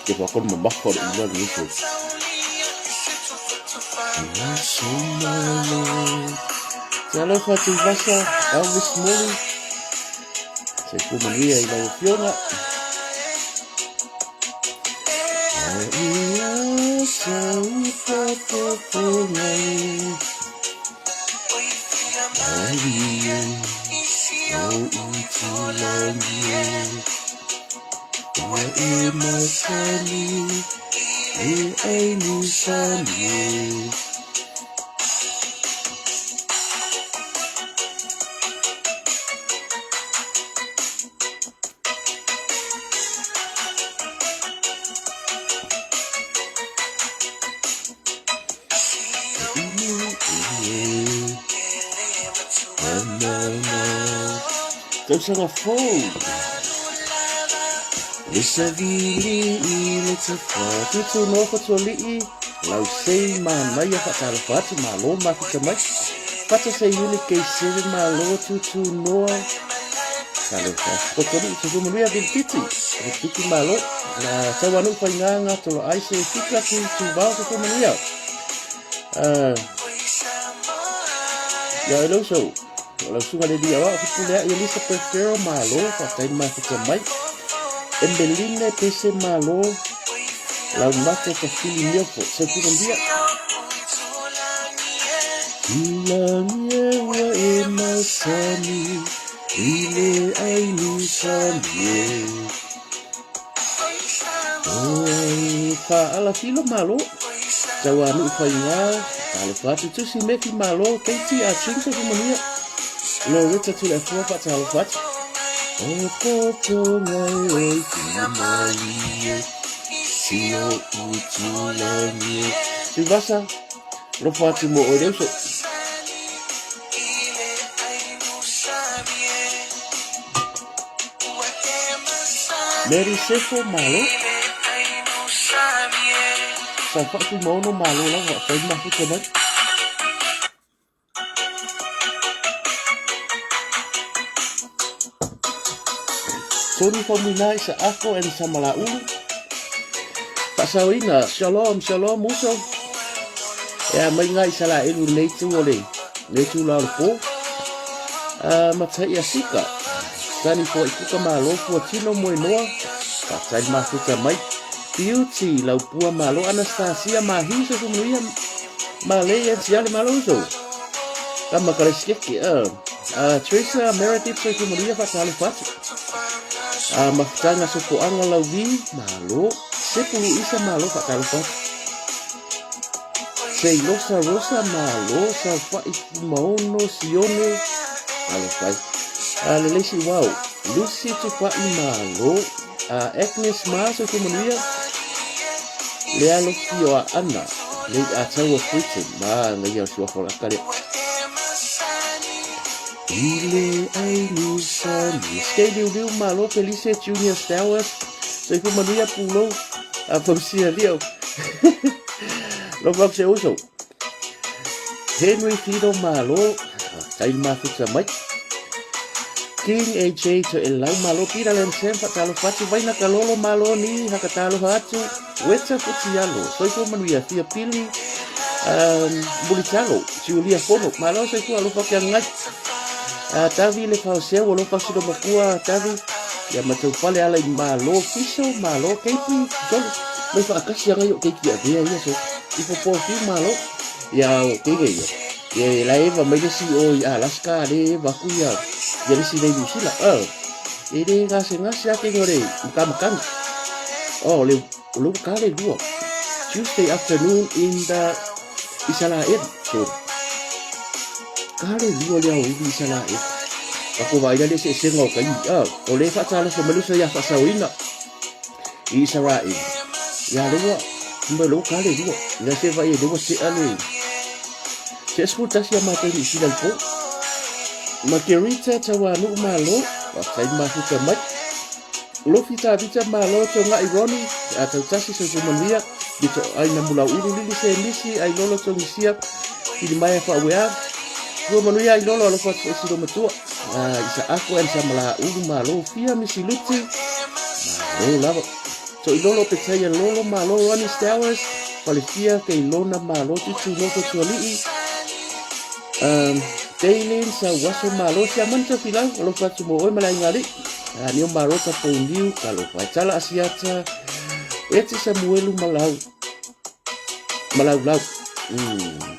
Ke whakona mamafa o le ula le uso. Talofa Tuivasa, Elvis Morley. Soifua manuia i lau afioga. Ua e masani e ai nusani e. Tausaga fou. Le savili i le tafa. Tutu noa fatualii, lau sei manaia faatalofa atu, malo mafuta mai. Fata seiuli K7 malo tutu noa. Talofa. Fatualii, soifua manuia Vilifiti. Vilifiti malo. La tauanu faiganga tolo ai se fika tu tu vao soifua manuia. Ia e lauso. O lau susuga le alii aoao Fepuleai Elizabeth Farrell malo faafetai le mafuta mai. Emeline Pese malo Laumata Tafili Milford soifua manuia. Tulangi e ua e masani i le ai nusani e. Oi, whaala filo malo. Tauanuu whainga, talofa atu tusi mefi malo, keiti a ching sa manuia. Loretta tule afua wha talofa atu. O toto ngai oi ki mai e, si o utulangi e. Tuivasa, lofa atu mo oe leuso. Mary Sefo malo. Saofai Fuimaono malo lava fai mafuta mai. Tony Faumuina isa ako and Samalaulu. Faasaoina, shalom, shalom uso. E a mai ngā Isaraelu nei tū o le, nei tū la o le pō. Matai Asika, Sunny Fo Ikuka Malo, Pua Tino Moenoa, Faafetai Mafuta mai, Beauty, Laupua Malo, Anastasia Mahiu Soifua Manuia, Malei and Siale Malo uso. Kama Kalesikeke, Teresa Meredith Soifua Manuia, Faatalofa atu. Mafutaga Sopoaga Lauvi, Malo, Sepu Luisa Malo, Faatalofa atu. Seilosa Rosa Malo Saofa'i Fumaono Sione Alofai Leleisi Wao Lucy Tupa'i Malo Agnes Ma Soifua Manuia Lealofi o Aana Lei Ataua Britain Ma ngaia o suafa o laka lea I le ai nusani Skei Liu Liu Malo Felice Junior Stowers Soifua Manuia Pulou Fausia Leo Lofa atu se uso. Henry Fido Malo, tai mafuta mai. King AJ to e lau malo, Peter Lam Sam whatalofa atu, Vaina Kalolo malo ni, hakatalofa atu, Weta Futialo, Soifua Manuia, Fia Pili, Mulitalo, Julia Fono, malo soifua alofa kia ngai. Tavi le Faoseu, alofa silo makua, Tavi, ia matou fale ala i malo, Fiso, malo, Keipi, Jolo, mai whaakasi anga i o keiki a vea ia so, i popo fiu malo, ia o keike ia. Ia e la eva mai le si o i Alaska, le eva ku ia, ia le si nei New Zealand, e le gase gase a kenga le makamakanga. Oh, le, o le ua le lua. Tuesday afternoon in the Isalael. So, ka le lua le au i Isalael. Ka ko vaila le se senga o kai. Ah, o le whaatalofa mai lusa ia whaasaoina i Isarael. Ia le ua, mai le ua ka le lua. Ia se vai le ua se ale. Se school tasi a mātou ni sila i po. Margarita Tauanu'u Malo, whakawhai mafuta mai. Lofi Tavita Malo Tonga'i Ronnie, a tautasi soifua manuia, Mito Aina Mulaulu Lili Semisi Ailolo Tongisia, Pilimaea Faauea, Sua manuia i lolo alofa atu foi silo matua. Ah, isa ako en sa mala ulu malo fia misi luti. Malo lava. So i lolo pe tsaia lolo malo Ronnie Stowers. Palefia ke lona malo tutu nofo tualii. Um, Daylin sa waso malo si aman sa filau alofa atu mo oi mala ingali. Ah, nio malo ta poniu kalofa. Tala asiata. Eti Samuelu malau. Malaulau. Mm.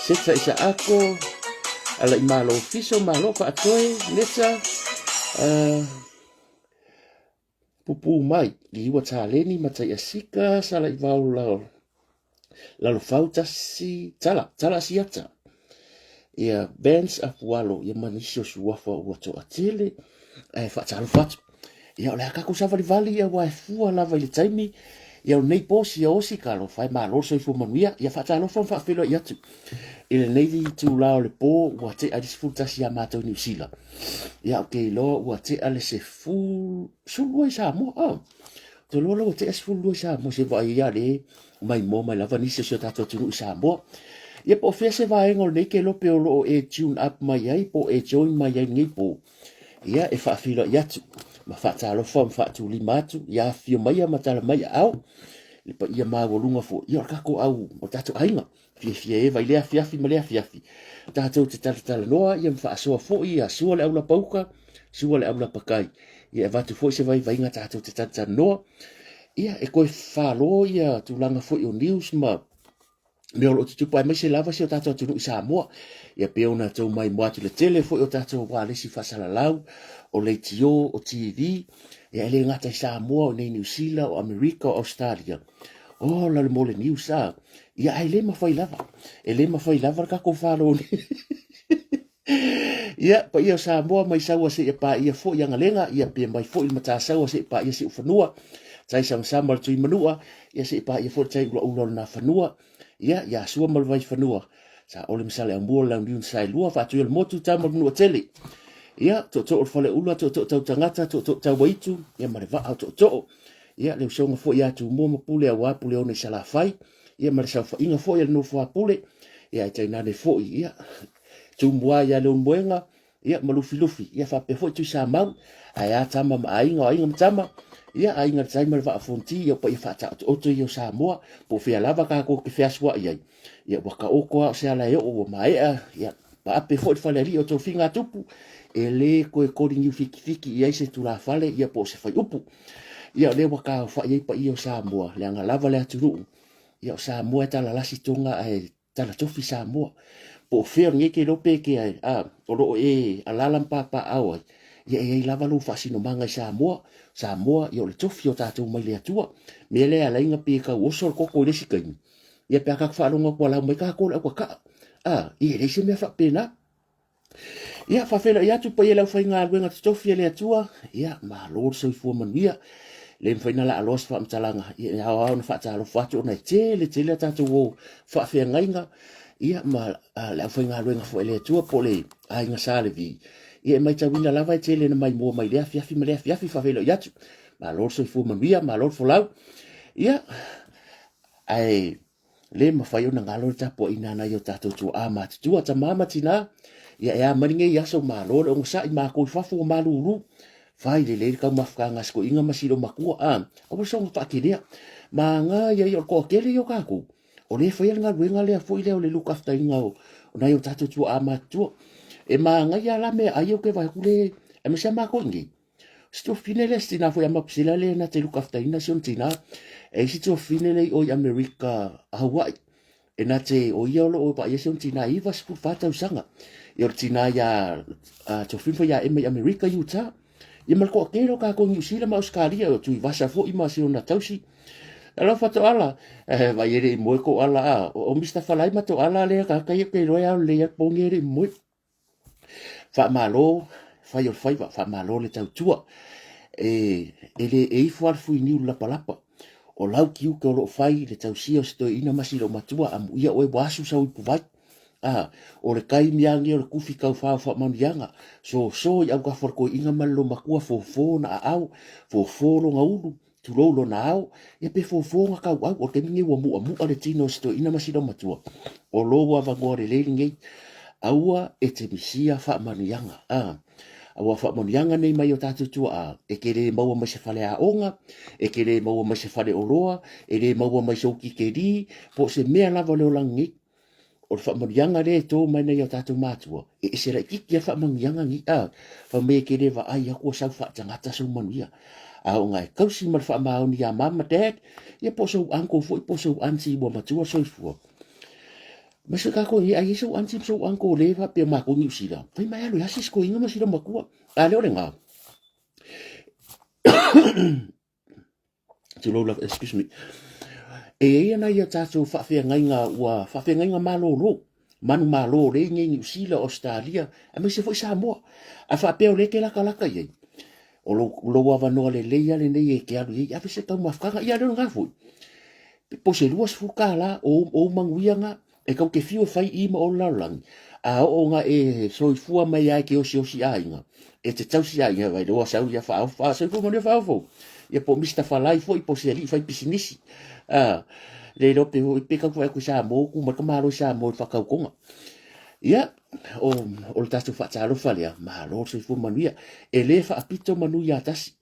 Setsa isa ako, ala i malo fiso, malo faatoe, netsa, uh, pupu mai, i iwa taleni, matai asika, sala i vau lao, lalo fau tasi, tala, tala siata. Ia, Vance Afualo, ia manisi o suafa ua toa tele, ae faatalofa atu. Ia, o le a kākou savalivali ia ua e fua lava i le taimi, ia o nei pō sia osi ka alofa e malo le soifua manuia, ia faatalofa ma faafeiloai atu. I lenei itulā o le pō, ua tea i le 11 iā mātou i Niu Sila. Ia, ou te iloa ua tea le 12 i Samoa. Oh, ou te iloa la ua tea 12 i Samoa, se vaai ia le maimoa mai lava nisi o si o tātou atunuu i Samoa. Ia po o fea se vaega o lenei kelope o lo o e tune up mai ai, po o e join mai ai lenei pō, ia e faafeiloai atu ma faatalofa ma faatulima atu, ia afifio maia ma tala mai aao, le paia maualuga foi, ia o le tatou au, o le tatou aiga, fiafia eva i lea afiafi ma lea afiafi. Tatou te talatalanoa ia ma faasoa foi, ia sua le aulapauka, sua le aulapakai. Ia e avatu foi se vaivaiga tatou te talatalanoa. Ia, e toe falo ia tulaga foi o news ma mea o lo o tutupu aemaise lava si o tatou atunuu i Samoa. Ia pei ona tou maimoa atu le tele foi o tatou ualesi faasalalau, o leitio, o TV, ia e le gata i Samoa, o nei Niu Sila, o Amerika, o Australia. Oh, la le mo le news a. Ia ae le mafai lava. E le mafai lava le tatou falo. Ia, paia o Samoa mai Saua seia paia foi Agalega, ia pea mai foi le Matasaua seia paia Siufanua, tai samasama o le Tuimanua, ia seia paia foi le tai ulaula o le Nafanua, ia, ia Sua ma le Vaifanua, Saole ma Saleaaumua, le Launiu na Saelua, Faatui o le Motu, Tama o le Manuatele. Ia, tootoo o le Faleula, tootoo tau tagata, tootoo tau aitu, ia ma le vaa o tootoo. Ia, le usoga foi ia Tumua ma Pule aua Puleono i Salafai, ia ma le saofaiga foi a le nofo a Pule, ia ae tainane foi, ia, Tumua ia Leulumoega, ia ma Lufilufi, ia faapea foi Tuisamau, ae a Tama ma Aiga, o Aiga ma Tama, ia Aiga i le Tai ma le Vaa o Fonoti, ia o paia faataotooto ia o Samoa, po o fea lava tatou te feasua'i ai, ia ua taoto lava o se ala e oo ua maea, ia paape foi le falealii o tofiga a tupu, e le toe koli niu fitifiti i ai se tulafale, ia po o se faiupu. Ia o lea ua taaofai ai paia o Samoa, leaga lava le atunuu, ia o Samoa e talalasi toga ae talatofi Samoa. Po o fea o lenei ke iloa pe ke a, o lo o e alaala ma papaaao ai, ia e i ai lava lou faasinomaga i Samoa. Samoa, ia o le tofi o tatou mai le Atua. Mea lea e ala ai ona pei e tau oso le toto i le isi taimi, ia pe a tatou faalogo atu ua lau mai tatou le aukakaa. A, ia e leai se mea faapena. Ia, faafeiloai atu paia i le aufaigaluega totofi a le Atua. Ia, malo le soifua manuia. Le mafai ona laaloa se faamatalaga, ia e ao lava ona faatalofa atu ona e tele tele a tatou o faafeagaiga, ia ma le aufaigaluega foi a le Atua po o le Aiga Sa Levi. Ia e matauina lava e tele na maimoa mai lea afiafi ma lea afiafi, faafeiloai atu. Malo le soifua manuia, malo le folau. Ia, ae le mafai ona galo le tapuaiga a nai o tatou tuaa matutua, tama ma tina, ia e a mai lenei aso, malo le onosai, matou i fafo ua malulu, fai lelei le taumafataga a si toeaina ma si loomatua, a, aua le soona faakelea, manaia ia o le toatele ia o tatou, o lea e faia le galuega lea foi lea o le look after ina o nai o tatou tuaa matutua. E manaia la meaai ia ou te vaai atu le, aemaise lava matou i inei, Si tuafafine lea, si tina foi a Mapusila lea na te look after ina si ona tina. E i si tuafafine lea i o i Amerika, Hawaii. E na te, o ia o lo o vaaia si ona tina e 94 tausaga. Ia o le tina ia uh, tuafafine foi ia Emma i Amerika, Utah. Ia ma le toatele o tatou i Niu Sila ma Ausetalia, o Tuivasa foi ma si ona tausi. Alofa Toala, eh, vai e le i moe Toala a, o Mr. Falai ma Toala lea tagata ia ke iloa e ao lelei ai le pogi e le i moe. Faamalo fai o le faiva, faamalo le tautua. E, e le e ifo lava le fuiniu i le lapalapa. O lau tiute o lo o fai i le tausia o si toeaina ma si loomatua, amuia oe ua asu sau ipuvai. A, o le taimi lava lenei o le tufi taufa o faamanuiaga, soso i autafa o le toeaina ma le loomatua, fofo ona aao, fofo lona ulu. Tulou lona ao, ia pe fofo na kauau, o le taimi lenei ua mu'amu'a le tino o si toeaina ma si laumatua. O lou avanoa lelei lenei, aua e te misia faamanuiaga. A, aua faamanuiaga nei mai o tatou tuaa, e te le maua mai se faleaoga, e te le maua mai se faleoloa, e le maua mai sou titeli, po o se mea lava o le olaga nei. O le faamanuiaga lea e to mai nei o tatou matua, e ese laitiiti lava faamanuiaga nei. A, fai mai e te le vaai atu ua sau faatagata sou manuia. A oo ina e tausi ma le faamaoni ia mom ma dad, ia po o sou uncle foi po o sou aunty ua matua le soifua. Ma se tatou i ai ai sou aunty ma sou uncle le faapea matou i Niu Sila. Fai mai alu e asi si toeaina ma sila matua. A lea o lena. Tulou lava, excuse me. E i ai ana ia tatou faafeagaiga ua faafeagaiga malolo, manumalo lea i nei Niu Sila, Ausetalia, aemaise foi Samoa. A faapea o lea e te latalata i ai, o lou, lou avanoa lelei lava lenei e te alu i ai, ave se taumafataga. Ia lea o lena foi, po o se $20 o ou manuia na. E tau te fiu e fai i ma o le lalolagi, a oo ina e soifua mai lava e te osiosi aiga, e te tausi aiga, vai loa sau ia faaofo, a soifua manuia faaofo. Ia po o Mister Falai foi, po o se alii fai pisinisi. A, le iloa pe, pe tau fai atu i Samoa, tu mai ka malo i Samoa i le faatautoga. Ia, o, o le tatou faatalofa lea, malo le soifua manuia. E le faapito manu ia tasi.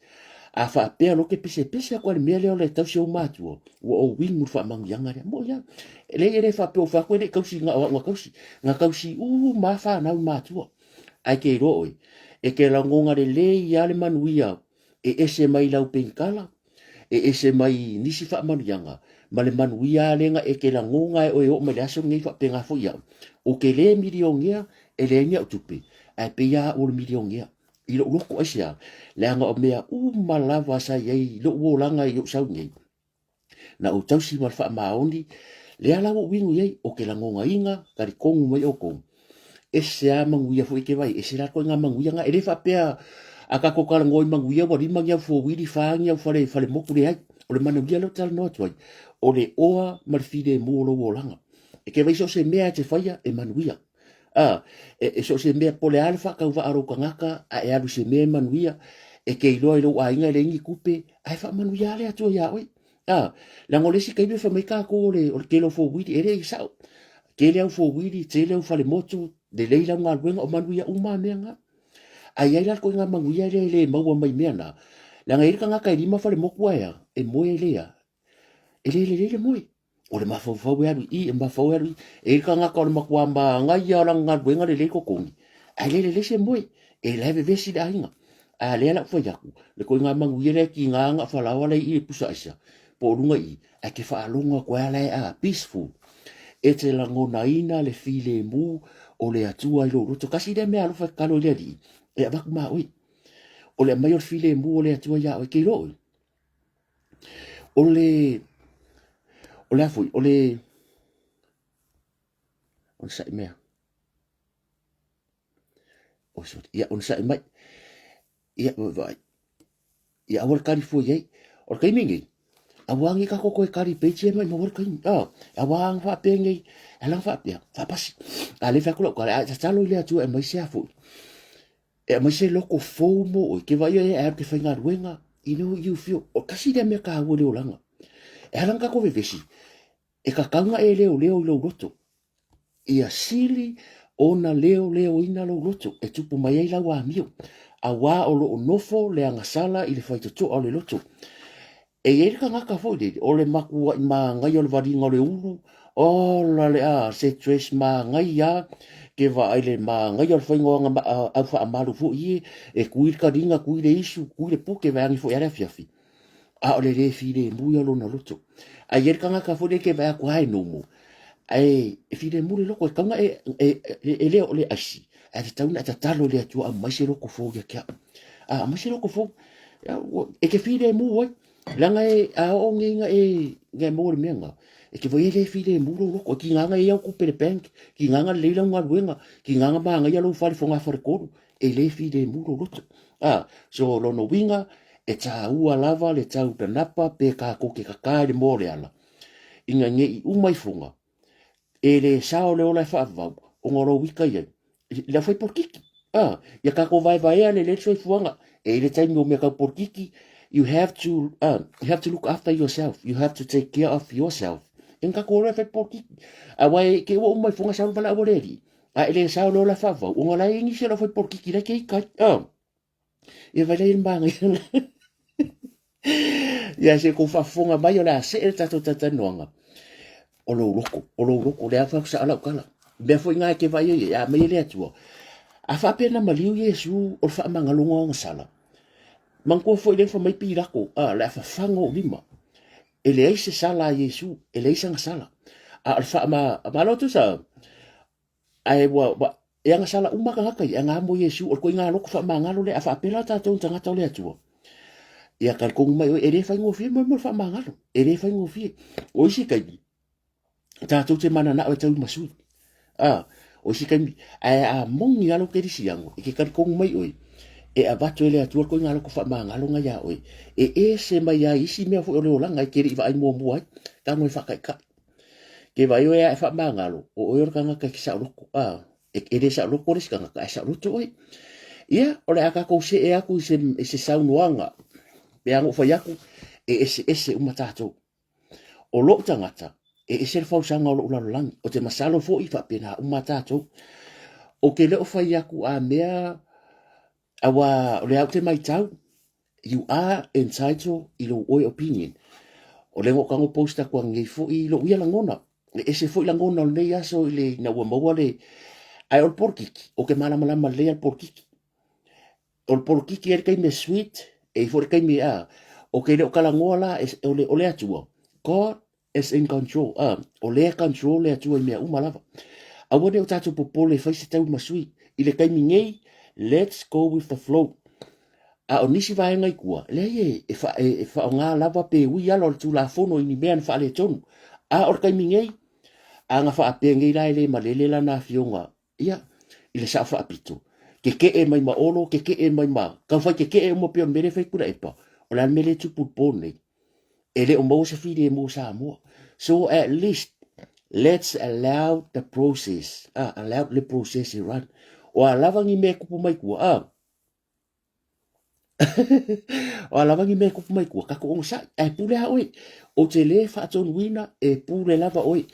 A faapea loa ke pesepese atu ai le mea lea o le tausi ou matua, ua ou inu le faamanuiaga lea. Moi lava. E leai e le faapea ua fai atu e le i tausi na o au na tausi. Na tausi uma lava fanau i matua. Ae ke iloa oe, e te lagona lelei lava le manuia e ese mai lau penikala, e ese mai nisi faamanuiaga, ma le manuia lava lea e te lagona e oe e oo mai le aso lenei faapena foi au. Ou te le milionea, e leai ni au tupe, ae pei lava au o le milionea. I lou loto aisea, leaga o mea uma lava sa i ai i lou olaga i ou sau nei, na ou tausi ma le faamaoni, lea la ua ou inu i ai, o ke lagonaina, talitonu mai outou, ese lava manuia foi e te vaai, ese la ituaiga manuia na, e le faapea a tatou talanoa i manuia ua lima ni au fowili, fa ni au fale, fale motu, leai. O le manuia lea ou te talanoa atu ai, o le oa ma le filemu o lou olaga. E te vaai so o se mea e te faia, e manuia. A, e, e so o se mea, po o le a le faatauvaa o lou tagata, a e alu i se mea e manuia, e te iloa i lou aiga e leai ni tupe, ae faamanuia lava le Atua iā oe. A, leaga o le isi taimi e fai mai tatou o le, o le tele o fouili, e le sao. Tele au fouili, tele au falemotu, lelei lau galuega, o manuia uma lava mea na. Ae i ai la le ituaiga manuia lea e le maua mai mea na, leaga e i ai le tagata e lima falemotu ae a, e moe ai lea, e le lelei le moe. O le mafaufau e alu i i, e mafaufau e alu i i. E i ai le tagata o le matua manaia o lana galuega lelei totogi, ae le lelei se moe, e la e vevesi le aiga. A o lea la ua fai atu, le ituaiga manuia lea e tiga ona falaoa la e i i le pusa aisa, po o luga i i, ae te faalogo atu ai lava la e a, peaceful. E te lagonaina le filemu o le Atua i lou loto. Tasi lea mea alofa e tatalo i le Alii, e avatu ma oe. O le aumai o le filemu o le Atua iā oe, e te iloa oe. O le, o le a foi, o le, onosai mea. Oh, sorry. Ia, onosai mai. Ia, vai. Ia, aua le kari fua i ai. O le taimi nei, aua nei tatou toe kari peiti e mai maua le taimi. Ah, aua ang faapea nei, e lang faapea, faapasi. A le fai atu lau tala, a tatalo i le Atua e aumai se a foi. E aumai se loko fou mo oe, ke vaai ai e alu ke faigaluega, you know, you feel, o tasi lea mea taua i le olaga. E ala ona tatou vevesi, e tatau ona e leoleo i lou loto. Ia sili ona leoleoina lou loto e tupu mai ai lau amio, auā o lo o nofo le agasala i le faitotoa o le loto. E i ai le tagata foi lele, o le matua'i manaia o le valiga o le ulu, ola le a, se dress manaia a, ke vaai le manaia o le faiga o ana au faamalu foi ie, e tui le taliga, tui le isu, tui le puke, vaeane foi a le afiafi. A o le lē filemu ia o lona loto. Ae i ai le tagata foi lele ke vaai atu, ai nomo, ae e filemu le loto, e tatau ona e, e, e, e le o le aisi, ae tatau ona e tatalo i le Atua aumai se loto fou ia te au. A, aumai se loto fou. E te filemu ai, leaga e, a oo nei ina e, ina e maua le mea lena, e te vaai e le filemu lou loto, e tiga na i ai au tupe i le bank, tiga na lelei lau galuega, tiga na manaia lou fale fogafale-tolu, e le filemu lou loto. A, so lona uiga, e taua lava le tau nanapa pe tatou te kaka i le moa o le ala, ina ne i uma ifoga, e le sao le ola e faavavau, ona o lou ita i ai, le au fai polokiki. A, ia tatou vaevaea lelei le soifuaga. E i ai le taimi o mea tau polokiki, You have to, uh, you have to look after yourself. You have to take care of yourself. E ngā kōrero e whai pōkiki. A wai, ke ua umai fonga sa wala ua reri. A ele sa lo la whawau. O ngā lai ingi se lo whai pōkiki lai ke ikai. Oh. Ia vai lai manga Ia se ko whafonga mai o le a se e tatou tatanoanga. O lou loko, o lou loko, le a whau sa ala ukala. Mea foi ngā ke vai e a mai le atua. A whapena maliu Iesu o le whaamangaloga o sala. Manatua foi lea fa mai Pilako, a, le a fafaga ou lima. E leai se sala a Iesu, e leai sana sala. A o le faama, malo tusa, ae ua, ua, e agasala uma tagata ia, e agamo Iesu, o le koiga loko faamagalo lea, a faapela tatou tagata o le Atua. Ia talitonu mai oe, e le faigofie mo le faamagalo, e le faigofie. O isi taimi, tatou te mananao e tau i masui. A, o isi taimi, ae a moni lava lou kerisiano, e te talitonu mai oe, e avatu e le Atua le koiga loko faamagalo na iā oe, e ese mai ai isi mea foi o le olaga e te le i vaai muamua ai, tago e faataitai. Ke vaai oe a e faamagalo, o oe o le tagata e te saoloko, a, e, e le saoloko le isi tagata, ae saoloto oe. Ia, o le a tatou see atu i se, i se saunoaga, pe a na ou fai atu, e eseese uma tatou. O lou tagata, e ese le fausaga o lou lalolagi, o te masalo foi faapena uma tatou. Ou te le o fai atu a mea, aua o le au te maitau, you are entitled i lou oe opinion. O le o tago post atu anei foi i lou ia lagona. E ese foi lagona o lenei aso i le ina ua maua le ae o le polokiki, o ke malamalama lelei a le polokiki. O le polokiki e le taimi e sweet, e i foi le taimi a, o ke le o talanoa la, e, o le, o le Atua. God is in control. Ah, o lea control le Atua i mea uma lava. Aua ne o tatou popole e fai se tau ma sui. I le taimi nei, let's go with the flow. A o nisi vaega i tua, leai e, e, fa, e, e faaaoga lava pe ui ala o le Tulafono i ni mea na faaletonu. A o le taimi nei, a na faapea nei la e le malele lana afioga, ia, i le sao faapito, keke'e mai ma Olo, keke'e mai ma, taufai keke'e uma pei o le mea lea e fai Tuilaepa, o le a le mea lea e tupu i le po lenei? E le o maua se filemu o Samoa. So at least, let's allow the process, ah, allow le process e run. O a lava ni mea e tupu mai tua, ah, o a lava ni mea e tupu mai tua, tatou onosai, ae pule lava oe. Ou te le faatonuina e pule lava oe.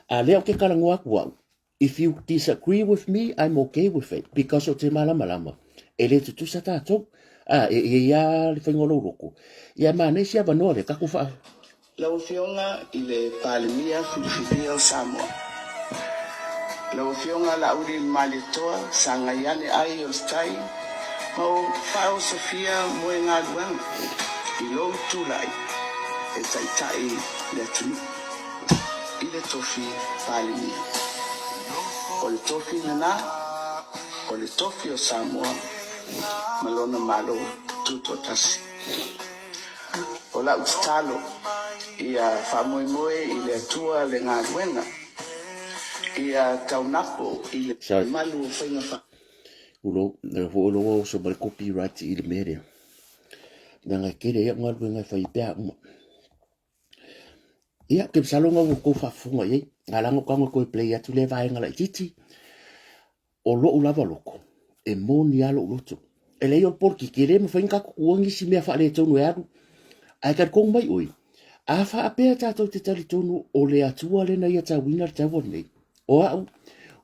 A lea ou te talanoa atu au, if you disagree with me, I'm okay with it, because ou te malamalama, e le tutusa tatou. A, e i ai lava le faiga o lou loto. Ia, e manaia si avanoa lea, tatou faa... Lau Afioga i le Palemia Filifilia o Samoa, Lau Afioga Laauli Malietoa Sagai ane ai o le tai ma ou faaosofia moegaluega i lou tulai e taitai le atunuu i le tofi Palemia. O le tofi lena, o le tofi o Samoa ma lona Malo Tutoatasi. O lau tatalo, ia faamoemoe i le Atua le galuega, ia taunapo i le Sorry. malu o faiga fa. Ulo, na foi lo oso mai copyright i le mea lea. Leaga e tele ai au galuega e fai pea uma. Ia, ke masalo na ua tou faafofoga i ai. A laga o tago e toe play atu lea vaega laitiiti. O lou lava loto, e moni lava lou loto. E leai o le polokiki, e le mafai ona tatou tuua nisi mea faaletonu e alu. Ae talitonu mai oe, a faapea tatou te talitonu o le Atua lea na ia tauina le taua lenei, o au,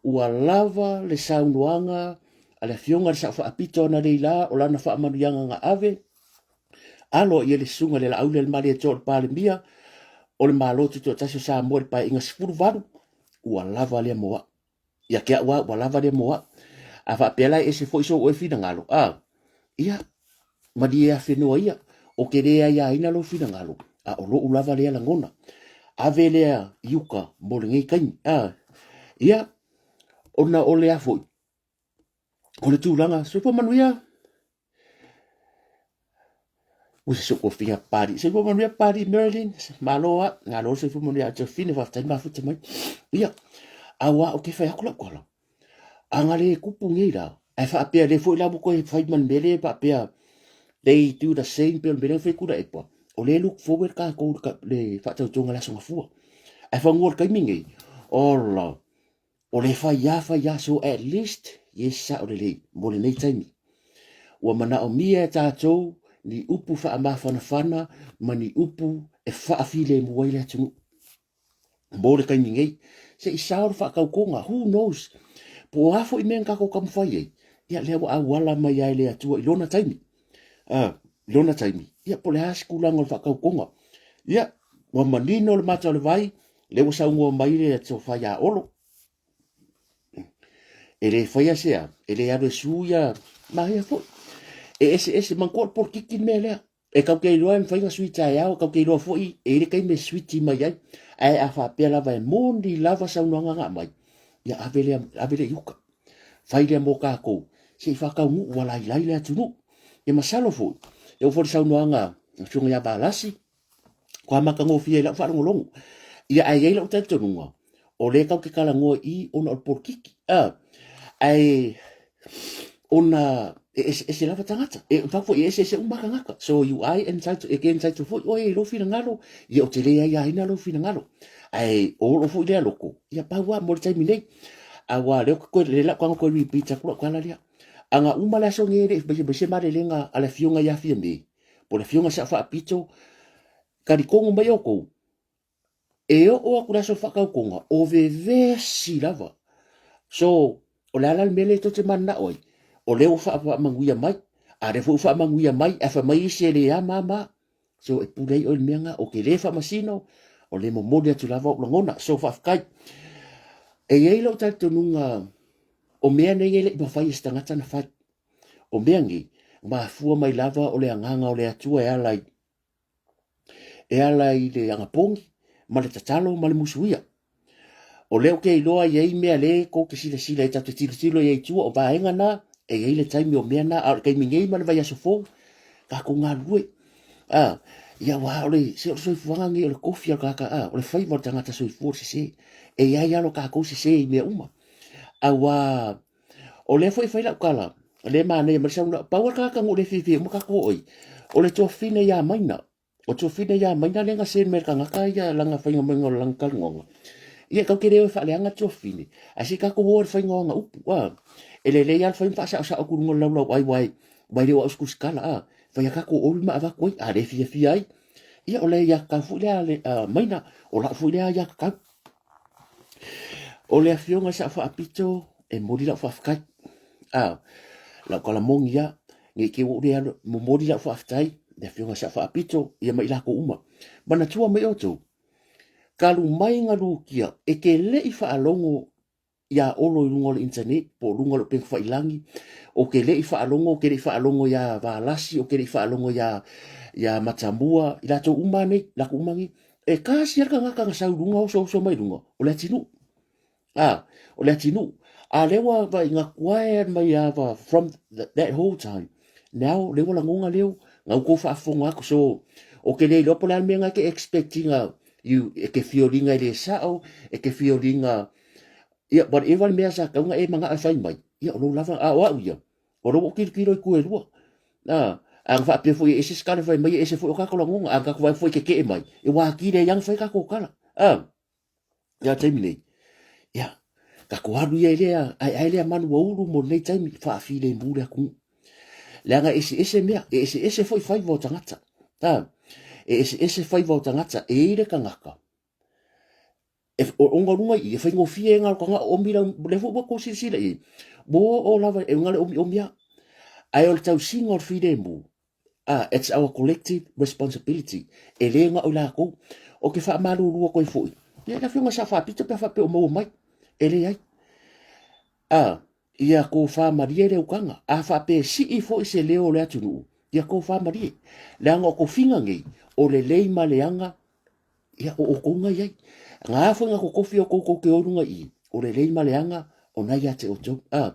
ua lava le saunoaga a le Afioga i le Sao Faapito analeila o lana faamanuiaga na ave, alo i ai le Susuga i le Laaulialemalietoa o le Palemia o le Malo Tutoatasi o Samoa i le Paeaiga 18, ua lava lea mo au. Ia te au lava, ua lava lea mo au. A faapea la e ese foi sou oe finagalo, a, ia, malie afenoa ia, o te le aiaina lou finagalo, a o lou lava lea lagona. Ave lea i uka mo lenei taimi, a, ia, ona o le a foi, o le tulaga, soifua manuia, Ua se sokofiga Papalii. Soifua manuia Papalii Marilyn. Malo a. Malo soifua manuia a Josephine. Faafetai mafuta mai. Ia, aua ou te fai atu lau tala. A na le tupu nei la, ae faapea le foi la ua toe fai ma le mea lea faapea they do the same pei o le mea lea na fai Tuilaepa. O lea e look forward tatou i le faatautoga i le Aso Gafua. Ae fanua i le taimi nei, ola, O le fai lava fai lava, so at least, yes, sao lelei mo lenei taimi. Ua manaomia e tatou ni upu faamafanafana ma ni upu e faafilemu ai le atunuu. Mo le taimi nei, se i sao le faatautoga, who knows, po o a foi mea na tatou taumafai ai, ia lea ua auala mai lava e le Atua i lona taimi. I lona taimi, ia po o le a se tulaga o le faatautoga. Ia, ua manino le mata o le vai, lea ua saunoa mai le tofa ia Olo, e le faia se a, e le alu e su ia Maria foi. E eseese, manatua o le polokiki le mea lea. E tatou te iloa e mafai ona sui taeao, e tatou te iloa foi e i ai le taimi e switi mai ai. Ae a faapea lava e moni lava saunoaga na aumai, ia ave lea, ave lea i uka. Fai lea mo tatou, se i faataunuu ua lailai le atunuu. Ia masalo foi, e oo foi i le saunoaga a le Afioga ia Valasi, ua matagofie i lau faalogologo. Ia ae i ai lau talitonuga, o lea tatou te talanoa i i ona o le polokiki. Ae ona e eseese lava tagata. E faapea foi e eseese uma tagata. So you are entitled, e te entitled foi oe i lou finagalo, ia ou te le aiaina lou finagalo. Ae o lou foi lea loto, ia pau lava mo le taimi nei. Aua lea ou te toe, lea la ou te repeat atu lau tala lea. A na uma le aso nei e le i fai mai se malelega a le afioga ia Fiame, po o le afioga Sao Faapito, talitonu mai outou, e oo atu le aso faatautoga, o vevesi lava. So, o le a la le mea lea tou te mananao ai? O lea ua faamanuia mai, a lea foi ua faamanuia mai, ae fai mai isi e le ama ama. So, e pule ai oe i le mea lena, ou te le faamasino, o le momoli atu lava ou lagona. So, faafetai. E i ai lou talitonuga, o mea nei e le i mafai e se tagata ona fai. O mea nei, mafua mai lava o le agaga o le Atua e ala i, e ala i le agapogi ma le tatalo ma le musuia. O lea ou te iloa e i ai mea le tou te silasila ai, tatou te tilotilo i ai i tua, o vaega na, e i ai le taimi o mea na, a o le taimi nei ma le vaiaso fou, tatou galulue. A, ia aua o le, se o le soifuaga lenei o le tofi a le tagata, a, o le faiva o le tagata soifua o le sese. E i ai lava lo tatou sese i mea uma. Aua O lea foi e fai lau tala, lea e manaia mai le saunoaga, pau lava le tagata na ou le fiafia uma tatou oo ai, o le tuafafine ia Maina. O le tuafafine ia Maina lea na send mai e le tagata ia lana faiga maiga o lana talanoaga. Ia tatou te le o e faaleaga le tuafafine, ae se i tatou o i le faiga o ana upu, a. E lelei lava le fai ma faasaosao atu i luga o le laulau ai, aua e le o au o se tusitala, a. Fai a tatou oli ma avatu ai, a le fiafia ai, ia o le aiatatau foi lea a Maina, o lau foi lea aiatatau. O le afioga i Sao Faapito, e momoli lau faafetai. A, lau tala moni lava, ne i te i ua ou le alu, momoli lau faafetai i le afioga i Sao Faapito ia ma i latou uma. Manatua mai outou, talu mai na lutia, e te le i faalogo iā Olo i luga o le internet po o luga o le upega tafailagi, ou te le i faalogo, ou te le i faalogo iā Valasi, ou te le i faalogo iā, iā Matamua, i latou uma nei, latou uma nei. E tasi lava le tagata na sau i luga osooso mai i luga, o Leatinuu. A, o Leatinuu. A lea ua vaai na quiet mai lava from that whole time. Now, lea ua lagona leo, na outou faafofoga atu. So, ou te le iloa po o le a le mea na e te expect ina you, e te fioliga e le sao, e te fioliga ia whatever le mea sa tatau ona e manao e fai mai, ia o lou lava, a o au ia, o lou tilotilo i tua e lua. A, a na faapea foi e ese se tala e fai mai, e ese foi o tatou lagona, a na tatou vaai foi e tetee mai, e ua atili ai lava ona fai tatou tala. A, ia taimi nei, ia, tatou alu ia i lea, aeae lea manu ua ulu mo lenei taimi, faafilemu le atunuu. Leaga e eseese mea, e eseese foi faiva o tagata. A, e eseese faiva o tagata, e i ai le tagata, E o ona luga i i, e faigofie e galo o omi lau, lea foi ua tou silasila i ai, ua oo lava e uga le omiomi lava. Ae o le tausiga o le filemu, it's our collective responsibility, e le na o i latou. Ou te faamalulu atu ai foi, ia le Afioga i le Sao Faapito pe a faapea o maua mai, e leai. Ia tofa malie le ukaga, a faapea e sii foi se leo o le atunuu, ia tofa malie. Leaga o tofiga nei, o lelei ma leaga Ia, o outou na i ai. Na a foi na totofi outou tou te o i luga i i, o lelei ma leaga, o na ia te outou. A,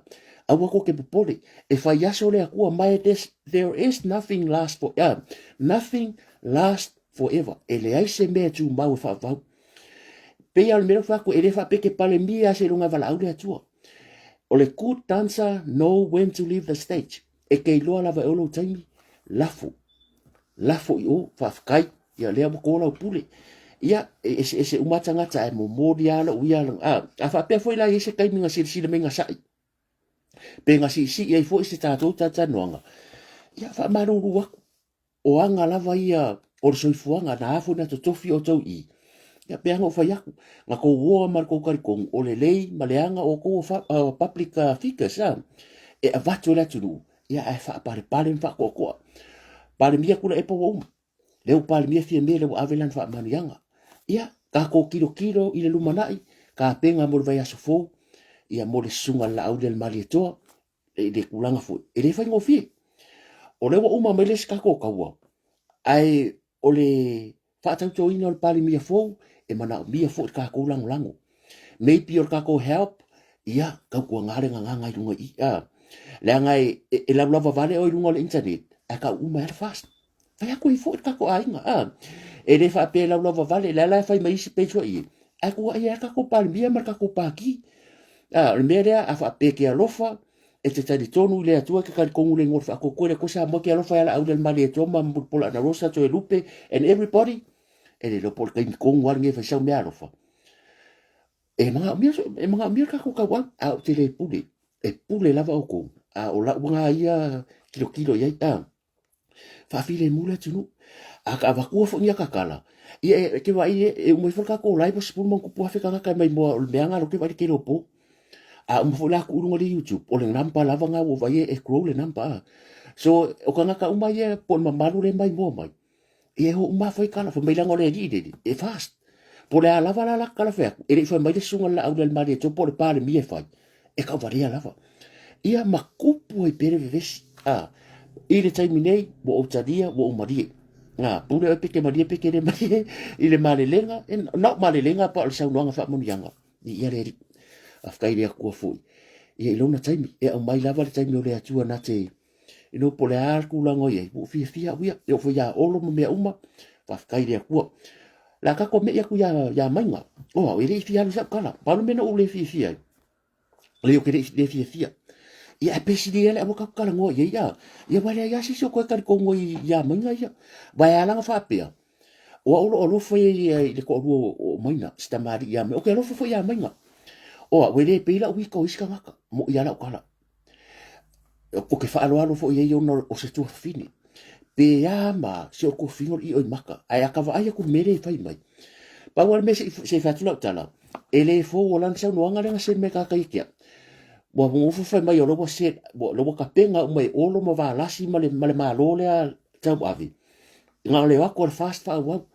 aua tou te popole, e fai aso le Atua, ma e des, there is nothing last for, a, nothing last forever. E leai se mea e tumau e faavavau. Pei lava o le mea lea ou fai atu, e le faapea e te palemia lava seiloga e valaau le Atua. O le good dancer know when to leave the stage. E te iloa lava e oe lou taimi, lafo. Lafo i o, faafetai, ia lea ua to lau pule. Ia, e eseese uma lava tagata ae momoli lava lou ia, a, a faapea foi la e i ai se taimi na silasila mai na sa'i, pe na siisii ai foi se tatou talatalanoaga, ia faamalulu atu. O aga lava ia o le soifuaga, na a foi na totofi outou i i, ia pei lava ona ou fai atu, na tou oa ma le tou talitonu o lelei ma leaga outou o public figures a, e avatu e le atunuu, ia ae faapalepale ma faatoatoa. Palemia Tuilaepa ua uma, lea ua Palemia Fiame lea ua ave lana faamanuiaga. Ia, tatou tilotilo i le lumanai, tapena mo le vaiaso fou, ia mo le susuga i le Laaulialemalietoa, i le tulaga foi, e le faigofie. O lea ua uma mai le isi tatou taua, ae o le faatautoina o le Palemia fou, e manaomia foi le tatou lagolago. Maybe o le tatou help, ia, tautuana le gagana i luga i i, a. Leaga e, e, e laulava vale oe i luga o le internet, ae tau uma ai le fast. Fai atu ai foi le tatou aiga, a. E le faapea e laulava vale, lea la e fai mai isi page foi i, ae tuuai ai le tatou Palemia ma le tatou Pati. A, o le mea lea, a faapea e te alofa, e te talitonu i le Atua, e te talitonu i le igoa o le Faatuatua, le Atua Samoa, e te alofa ia Laaulialemalietoa ma Mulipola Anarosa, Toelupe, and everybody, e le iloa po o le taimi tonu lava lenei e fai sau meaalofa. E manaomia, e manaomia le tatou tauau, a ou te le pule, e pule lava outou, a o lau lena ia tilotilo i ai, a faafilemu le atunuu. A ka avatua foi ni atatala, ia e te vaai e uma ifo le tatou live ua 10,000+ tagata e maimoa, o le mea lena o lea ou te vaai i le tele o po. A uma foi la tuu i luga o le YouTube, o le number lava lena ua vaai e grow le number a. So o tagata uma ia po o le mamalu lea e maimoa mai, Ia e o uma fai tala, fai mai leaga o le alii lele, e fast. Po o le a lava la la tala fai atu, e le i fai mai le susuga i le Laaulialemalietoa po o le Palemia e fai, e tauvalea lava. Ia ma tupu ai pea le vevesi. A, i le taimi nei, ua ou talia, ua ou malie. A, pule oe pe te malie pe te le malie i le malelega, e, na o malelega pa o le saunoaga faamanuiaga. Viia le Alii. Faafetai i le Atua foi. Ia i lona taimi, e aumai lava le taimi o le Atua na te you know, po o le a le tulaga o i ai, ua ou fiafia au ia, e oo foi ia Olo ma mea uma, faafetai i le Atua. O le a tatou me'i atu ia, ia Maiga, o au, e le i fia alu i sau tala, pau le mea na ou le fiafia ai, leai ou te le, le fiafia. Ia ae pesili ia le aua tatou talanoa i ai, a, ia ua leai lava se isi o toe talitonu ai ia Maiga ia. Aua e ala ona faapea, o au o lo o alofa ia i le toalua o Maina, si tamalii ia Maiga, ou te alofa foi ia Maiga. O au, e le pei lau ita o isi tagata, moʻi lava lau tala. Ou te faaaloalo foi i ai ona o se tuafafine. Pe a ma si o tuafafine o le io i maka, ae a ka vaai atu i le mea lea e fai mai. Pau lava le mea se i fai atu lau tala, e le fou o lana saunoaga lea na send mai e tagata ia te au. Ua nofo fai mai o la ua send, o la ua tapena uma e Olo ma Valasi ma le, ma le Malo lea tauave. Na o le o atu o le FAST faaauau.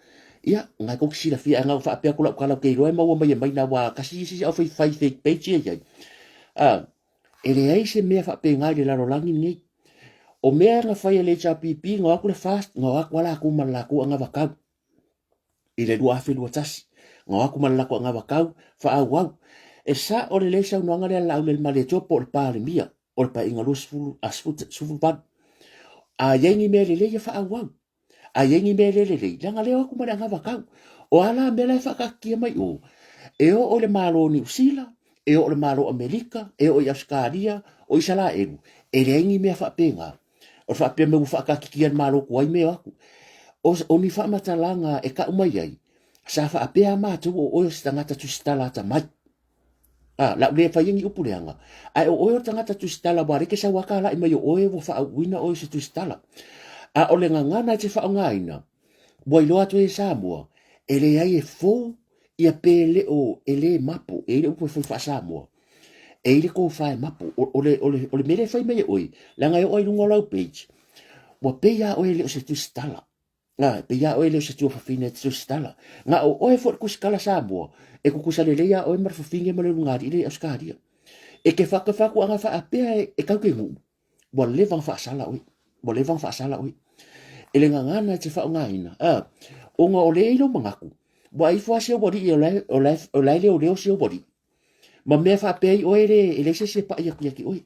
Ia, na tou te silafia, ae na ou faapea atu lau tala ou te iloa e maua mai e Maina aua tasi isi au fai fai fake page ia i ai. Ah, e leai se mea faapena i le lalolagi lenei. O mea na fai e le HRPP, na o atu le FAST, na o atu lava latou ma le latou anavatau i le 2021. Na o atu ma le latou anavatau faaauau. E sao lelei saunoaga lea a le Laaulialemalietoa po o le Palemia o le Paeaiga 20, a 18. A i ai ni mea lelei ia faaauau. A i ai ni mea le lelei, leaga lea o atu ma le anavatau. O a la mea la e faataatitia mai o? E oo i le Malo o Niu Sila, e oo i le Malo o Amerika, e oo i Ausetalia, o Isalaelu, e leai ni mea faapena. O le faapea mai ua faataatitia e le Malo tuai mea o atu. O, o ni faamatalaga e tau mai ai, sa faapea a matou o oe o se tagata tusitala atamai. A, la u le faia ni upu leaga, ae o oe o le tagata tusitala aua o lea e te sau lava talai mai o oe ua faauuina oe o se tusitala. A o le gagana e te faaaogaina, ua iloa atu ai e Samoa, e leai e fou ia pe le o e le mapo, e i ai le upu e fai faa-Samoa, e i ai le tofa e mapo. O, o, le, o, le, o le mea lea e fai mai e oe, leaga e oo lava i luga o lau page, ua pei lava oe e le o se tusitala. A, pei lava oe e le o se tuafafine e te tusitala. Na o oe foi le tusitala Samoa, e tutusa lelei lava oe ma le fafine ma le ulugalii lea i Ausetalia. E te fatuaga faapea e tau te nuu, ua leva ona faasala oe, ua leva ona faasala oe. E le gagana e te faaaogaina, a, ona o lea e i lou manatu, ua ifo lava si ou alii o la e, o la e, o la e leoleo si ou alii, ma mea faapea ai oe le, e leai se isi e pai atu ia te oe.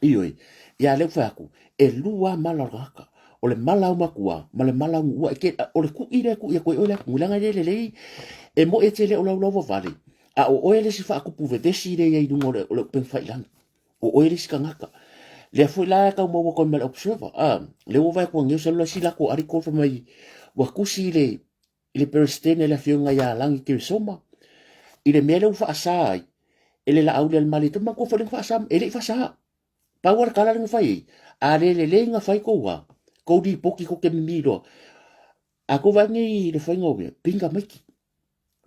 Ioe, ia lea ua fai atu, e lua lava mala o le tagata. O le mala au matua ma le mala au nuua. E ke, o le kuʻi lea e kuʻi atu ai oe le atunuu, leaga e le lelei, e moʻi e te le o laulauavale, a o oe le isi faatupu vevesi lea i ai i luga o le, o le upega failagi. O oe le isi tagata. Lea foi la e tau maua atu ai ma le observer, a, lea ua vaai atu anio sau le isi latou article fai mai, ua tusi le, i le Peresetene le Afioga ia Lagi Keresoma i le mea lea ua faasa ai e le Laaulialemalietoa. Manatua foi lea na faasa, e le i faasa. Pau lava le tala lea na fai ai, a le lelei na fai tou a, Kou lipoti kou te mimi loa. A kou vaai nei i le faiga o mea, pinga maiki.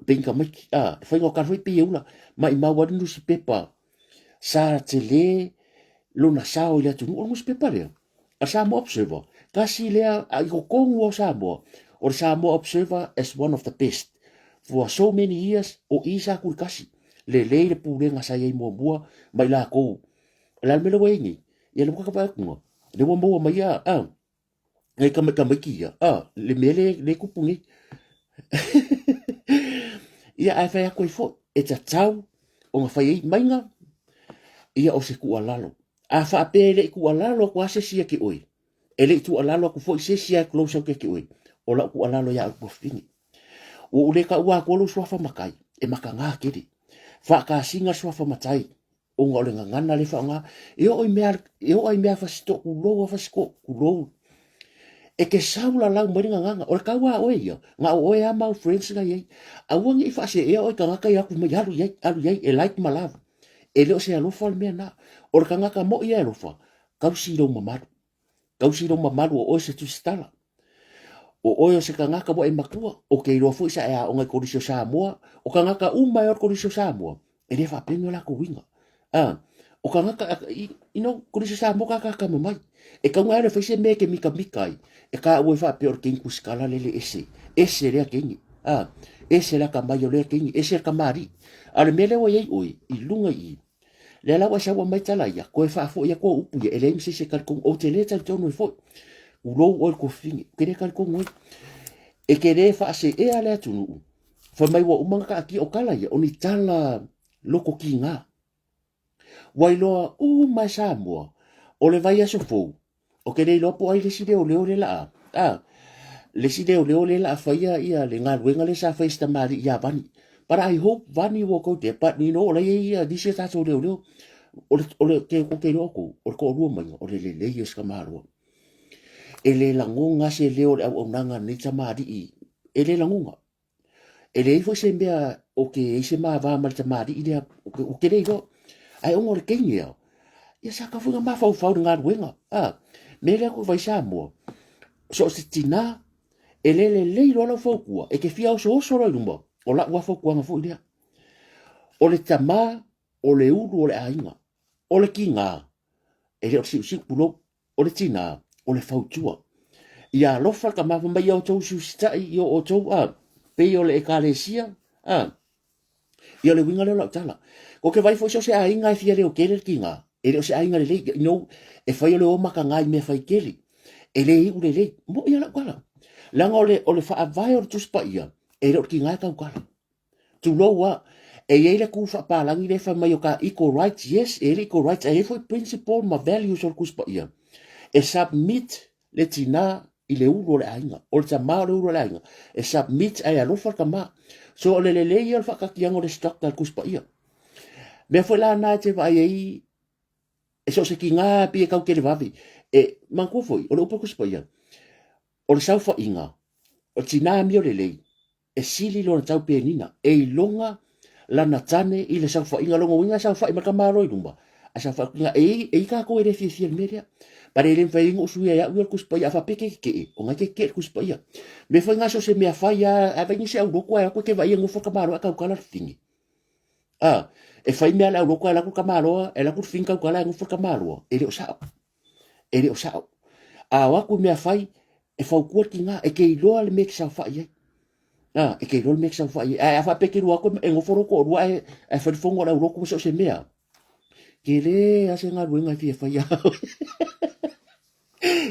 Pinga maiki. A, le faiga o kala foi pei e ula. Maimau ai le nusipepa sa tele lona sao i le atunuu. O le nusipepa lea, a Samoa Observer, tasi lea i totonu lava o Samoa, o le Samoa Observer as one of the best. For so many years, o i sa tuitasi. Lelei le pulega sa i ai muamua ma i latou. O le a le mea lea ua i ai nei? Ia lea ua tatou vaai atu lea ua maua mai ia a nai tamaiti ia a le mea lea e tupu nei. Ia ae fai atu ai foi, e tatau ona fai ai maiga ia o se tuualalo. A faapea e le i tuualalo atu lava se isi ia te oe, e le i tuualalo atu foi se isi lava e close atu ia te oe, o lau tuualalo ia oe Tuafafine. Ua ou le taua atua lou suafa matai, e mataga tele. Faatasiga le suafa matai, ona o le gagana lea e faaaoga. E oo i mea, e oo i mea fasitoʻ, tulou a fasitoʻ, tulou. E te sau lalau mai le gagana, o le tau a oe ia, na o oe lava ma au friends na i ai. Aua ne i faaseea oe i tagata ia atu mai alu i ai, alu i ai, e like ma love. E le o se alofa le mea na. O le tagata moi e alofa, tausi i lou mamalu. Tausi i lou mamalu o oe se tusitala. O oe o se tagata ua e matua, ou te iloa foi sa e aoga i Kolisi o Samoa. O tagata uma e o i le Kolisi o Samoa, e le faapea ni o latou uiga. A, o tagata, you know, Kolisi o Samoa ka kakama mai. E kau ngai e fai se mea e ke mikamika ai, e ka ua e faapea o le teine tusitala lele ese. Ese lea teine. A, ese le akamai o lea teine, ese le kamali'i. A o le mea lea ua i ai oe, i luga i i, Lea la ua e sau aumai tala ia, koe faafoi atu au upu ia, e leai ma se isi e talitonu, ou te le talitonu ai foi. Ulou oe i le tuafafine, ou te le talitonu ai. E te le faaseea le atunuu, fai mai ua uma ona taatia, o tala ia, o ni tala loko kiga. Ua iloa uma e Samoa, o le vaiaso fou, Ou te le iloa po o ai le isi leoleo lea la a, le isi leoleo lea la a faia ia le galuega lea sa faia e si tamalii ia Vani. But I hope Vani will go there. But you know, o la e i ai nisi o tatou leoleo. O le, o le, ke, ko te iloa kou, o le toalua maiga, o le lelei o si tamaloa. E le lagoga se leo o le auaunaga a lenei tamalii, e le lagoga. E leai foi se mea o ke i ai se mava ma le tamalii lea, ou te le iloa. Ae ona o le teine ao, ia sa tau foi ona mafaufau i le galuega. A, mea lea ko vai Samoa, so o se tinā, e le lelei loa lau fautua, e te fia osooso loa i luma, o lau lava fautuaga foi lea. O le tamā, o le ulu o le aiga, o le kigā, e le o le siusiu, tulou, o le tinā, o le fautua. Ia alofa le tama fai mai ia outou siusitai i o outou a, pei o le ekalesia a. Ia o le uiga lea o lau tala. Ko te vai foi so se aiga e fia leo tele le tinā, e le o se aiga lelei, you know, e fai o le o makaga i mea fai tele. E le iu lelei. Moʻi a lau tala. Leaga o le, o le faavae o le Tusi Paia, e le o le tinā e tautala. Tulou a. E i ai le kū faapalagi lea e fai mai o ka equal rights, yes, e i ai le equal rights, ae i ai foi principle ma values o le Tusi Paia. E submit le tinā i le ulu o le aiga, o le tamā o le ulu o le aiga, e submit ae alofa le tamā. So o le lelei ia o le faakatiaga o le structure a le Tusi Paia. Mea foi la na e te vaai ai e so o se tinā pei e tau televave. E manatua foi, o le upu a le Tusi Paia, o le saofaiga, o le tinā amio lelei, e sili lona tau penina, e iloga lana tane i le saofaiga. Lona uiga e saofai mai le tamaloa i luma, ae saofai atu i ina. E i ai tatou e le fiafia i le mea lea. But e le mafai ai ona ou suia e au ia le Tusi Paia. A faapea e te tetee, o na e te tetee i le Tusi Paia. Mea foi na so o se mea fai lava, a fai ni se aulotu ae o atu e te vaai e nofo le tamaloa ae tautala le fafine. A, e fai mea a le aulotu ae alu atu le tamaloa, e alu atu le fafine tautala ae nofo le tamaloa. E le o sao. E le o sao. A o atu i mea fai, e fautua le tiga, e te iloa le mea e te saofai ai. A, e te iloa le mea e te saofai ai. Ae a faapea e te lua atu e nofo lou toalua ae, ae fai le fono a le aulotu ma so o se mea, tele lava se galuega e fia fai ia oe.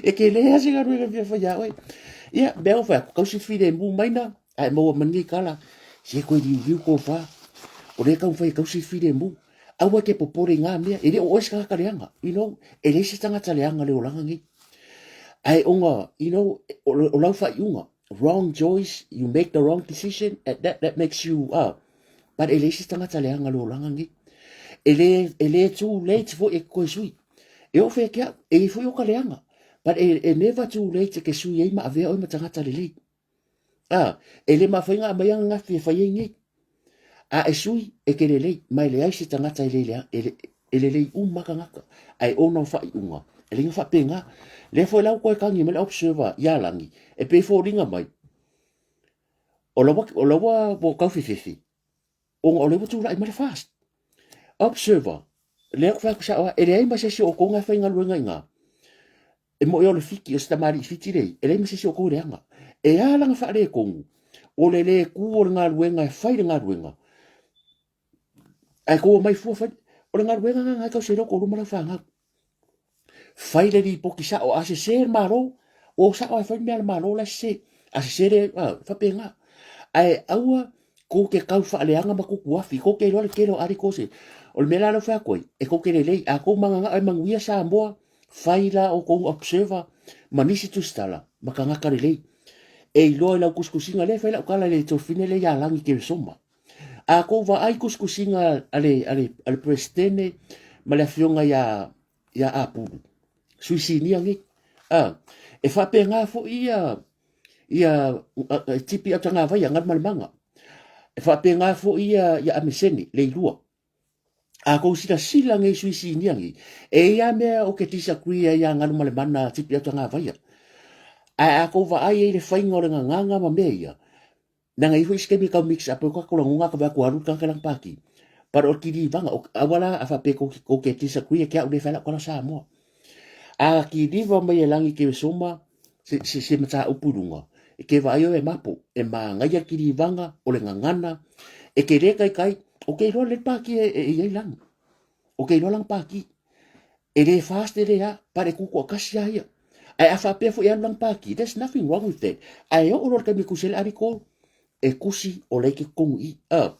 E tele lava se galuega e fia fai ia oe. Ia, mea ua fai atu, tausi le filemu maina, ae maua ma lenei tala, se toe liuliu tofa. O lea e taumafai e tausi le filemu. Aua e te popole i ngā mea, e le o oe se tagata leaga, you know, e leai se tagata leaga i le olaga nei. Ae ona, you know, o lau faaiuga, wrong choice, you make the wrong decision, and that, that makes you, but e leai se tagata leaga i le olaga nei. E le, e le too late foi e koe sui. E oo fea ki au, e i ai foi o ka leaga, but e, e never too late e ke sui ai ma avea oe ma tagata lelei. A, e le mafai ona aumai ananafi e fai ai nei. A e sui, e te lelei, ma e leai se tagata e le, e le, E lelei uma tagata, ae ona o faaiuga, e leai na faapena. Lea foi la ua toe tagi mai le observer ia Lagi, e pei e foliga mai, o la ua, o la ua, ua tau fefefe, ona o lea ua tulai mai le FAST. Observer, lea ou te fai atu sao lava, e leai ma se isi o outou na e faigaluega i ina. E moi o le Fiti, o se tamalii Fiti lea, e leai ma se isi o outou e leaga. E a lana faaletonu, o le le tu o le galuega e fai le galuega, ae tou omai fua fai, o le galuega lena e tausi ai lou toalua ma lau fanau. Fai le lipoti sao, a sese le Malo, o sao ae fai le mea a le Malo la e sese. A sese le, a, faapena. Ae aua tou te tau faaleaga ma tutuafi, tou te iloa le tele o articles e. O le mea la lea ou fai atu ai, e tou te lelei, a tou mananao e manuia Samoa, fai la outou observer ma nisi tusitala ma tagata lelei. E iloa i lau tusitusiga, lea e fai lau tala i le tofine lea ia Lagi Keresoma. A tou vaai tusitusiga a le, a le, a le Peresetene ma le afioga ia, ia Apulu, sui sinia nei, a, e faapena foi ia, ia Tipi Autagavaia, Galumalemana, e faapena foi ia, ia Amesene, Leilua. A tou silasila nei sui sinia nei, e i ai lava mea ou te disagree ai ia Galumalemana Tipi Autagavaia. Ae a tou vaai ai i le faiga o le gagana ma mea ia, Leaga e i ai foi isi taimi e tau mix up ai ko tatou lagona a ta vaai atu ua alu le tagata i lana pati. But o le kilivaga, aua la a faapea tou te disagree te au lea e fai lau tala Samoa. A kiliva mai e Lagi Keresoma se, se, se mataupu i luga, e ke vaai oe e mapo, e manaia le kilivaga, o le gagana, e te le taitai, o ke iloa lelei le pati e, e, e i ai Lagi. O ke iloa lana pati. E le fast e le a, but e tutoatasi lava ia. Ae a faapea foi e alu lana pati, there's nothing wrong with that. Ae oo loa i le taimi e tusi ai le article, e tusi o la e i totonu i i.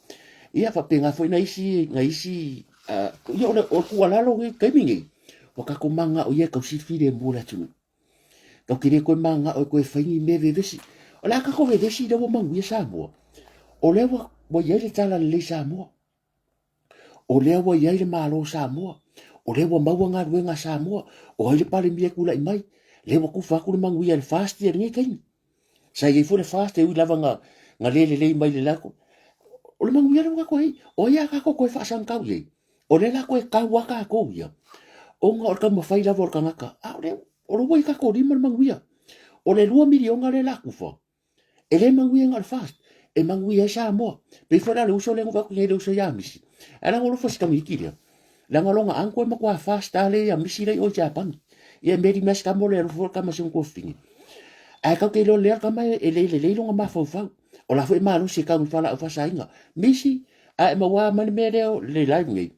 Ia faapena foi nai isi, nai isi, ia o le, o le tuualalo nei i le taimi nei, ua tatou mananao ia e tausi le filemu o le atunuu. Tatou te le toe mananao e toe fai ni mea vevesi. O le a tatou vevesi lea ua manuia Samoa? O lea ua, ua i ai le talalelei Samoa. O lea ua i ai le Malo o Samoa, o lea ua maua galuega a Samoa, o ai le Palemia e tulai mai, lea ua tufa atu le manuia i le FAST i lenei taimi. Sa i ai foi le FAST e ui lava na, na le lelei mai le lako. O le manuia lea ua tatou i ai, o ai a tatou toe faasagatau i ai? O lea la toe tau a tatou ia, ona o le taumafai lava o le tagata, a o lea, o lea ua i tatou lima le manuia. O le $2 miliona lea la tufa, E le manuia na o le FAST, e manuia ai Samoa. Pei foi la le uso lea na ou vaai atu nei le uso ia Misi. Ae leaga o alofa si tamaiti lea. Leaga lona uncle e matua FAST lava lea ia Misi lea i o i Japani. Ia e meli mai si tama o le alofa foi le tama si ona tuafafine. Ae tatou te iloa lelei lava le tama e le lelei lona mafaufau. O la foi e malosi e tau i fualaau faasaina. Misi, a e maua mai le mea lea le live nei,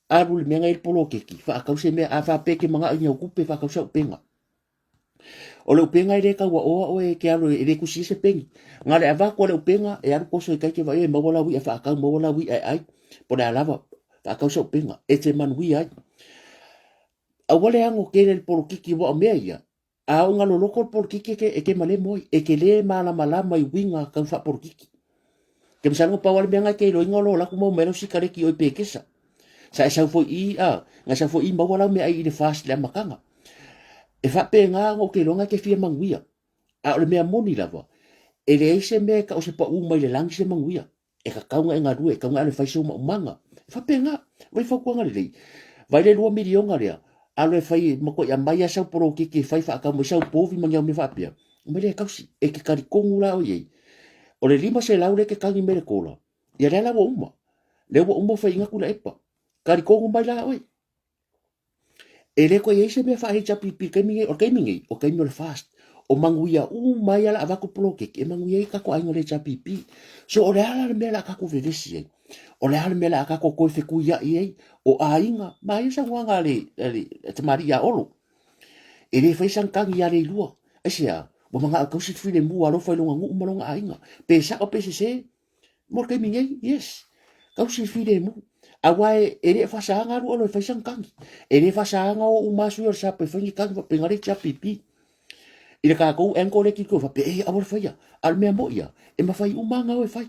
alu i le mea na i ai le poloketi, faatau se mea, a faapea e te manao i ni au tupe, faatau sau upega. O le upega e le tauaoa oe e te alu e le tusi ai se peni. Na o le avatu a le upega e alu toso i tai te vaai e maua lau i'a faatau, maua lau i'a e ai, po o le a lava, faatau sau upega e te manuia ai. Aua le ano tele i le polokiki aua o mea ia, a oo ina loloto le polokiki e te, e te malemo ai, e te le malamalama i uiga tau faapolokiki. Te masalo na pau lava le mea na e te iloaina o lo alu atu maua mai lau sikareti i o i Pekesa. Sa e sau foi i i, a, na e sau foi i maua lau meaai i le FAST i le amataga. E faapena ona ou te iloa na e te fia manuia. A o le mea moni lava, e leai se mea e tau o se pau mai le lagi se manuia. E tatau ona e galue, e tatau ona e alu e fai sou maumaga. E faapena, vaai fautuaga lelei. Vaai le $2 miliona lea, alu e fai, e matuai aumai lava sau poloketi e fai faatau mai sau povi ma ni au mea faapea. Omai lea e tausi, e te talitonu la oe i ai. O le 500 lea e te tagi mai le kola, ia lea la ua uma. Lea ua uma faiga Tuilaepa. Talitonu mai la oe. E le toe i ai se mea faa-HRPP i le taimi nei. O le taimi nei, o le taimi o le FAST. O manuia uma ai a la avatu poloketi e manuia ai tatou aiga o le HRPP. So o le a la le mea o le a tatou vevesi ai? O le a le mea o le a tatou toe fetuiai ai? O aiga, manaia saunoaga a le, a le tamalii ia Olo. E le fai sana tagi ia Leilua. Aisea? Ua manao e tausi le filemu alofa i lona nuu ma lona aiga. Pe sao pe sese, mo le taimi nei, yes. Tausi le filemu. Aua e, e le faasaga alu Olo e fai sana tagi. E le faasaga o uma sui o le SAP e fai ni tagi faapena le HRPP. I le tatou angle lea tilotilo faapea, e aua le faia. A o le mea moi ia, e mafai uma lava ona o e fai.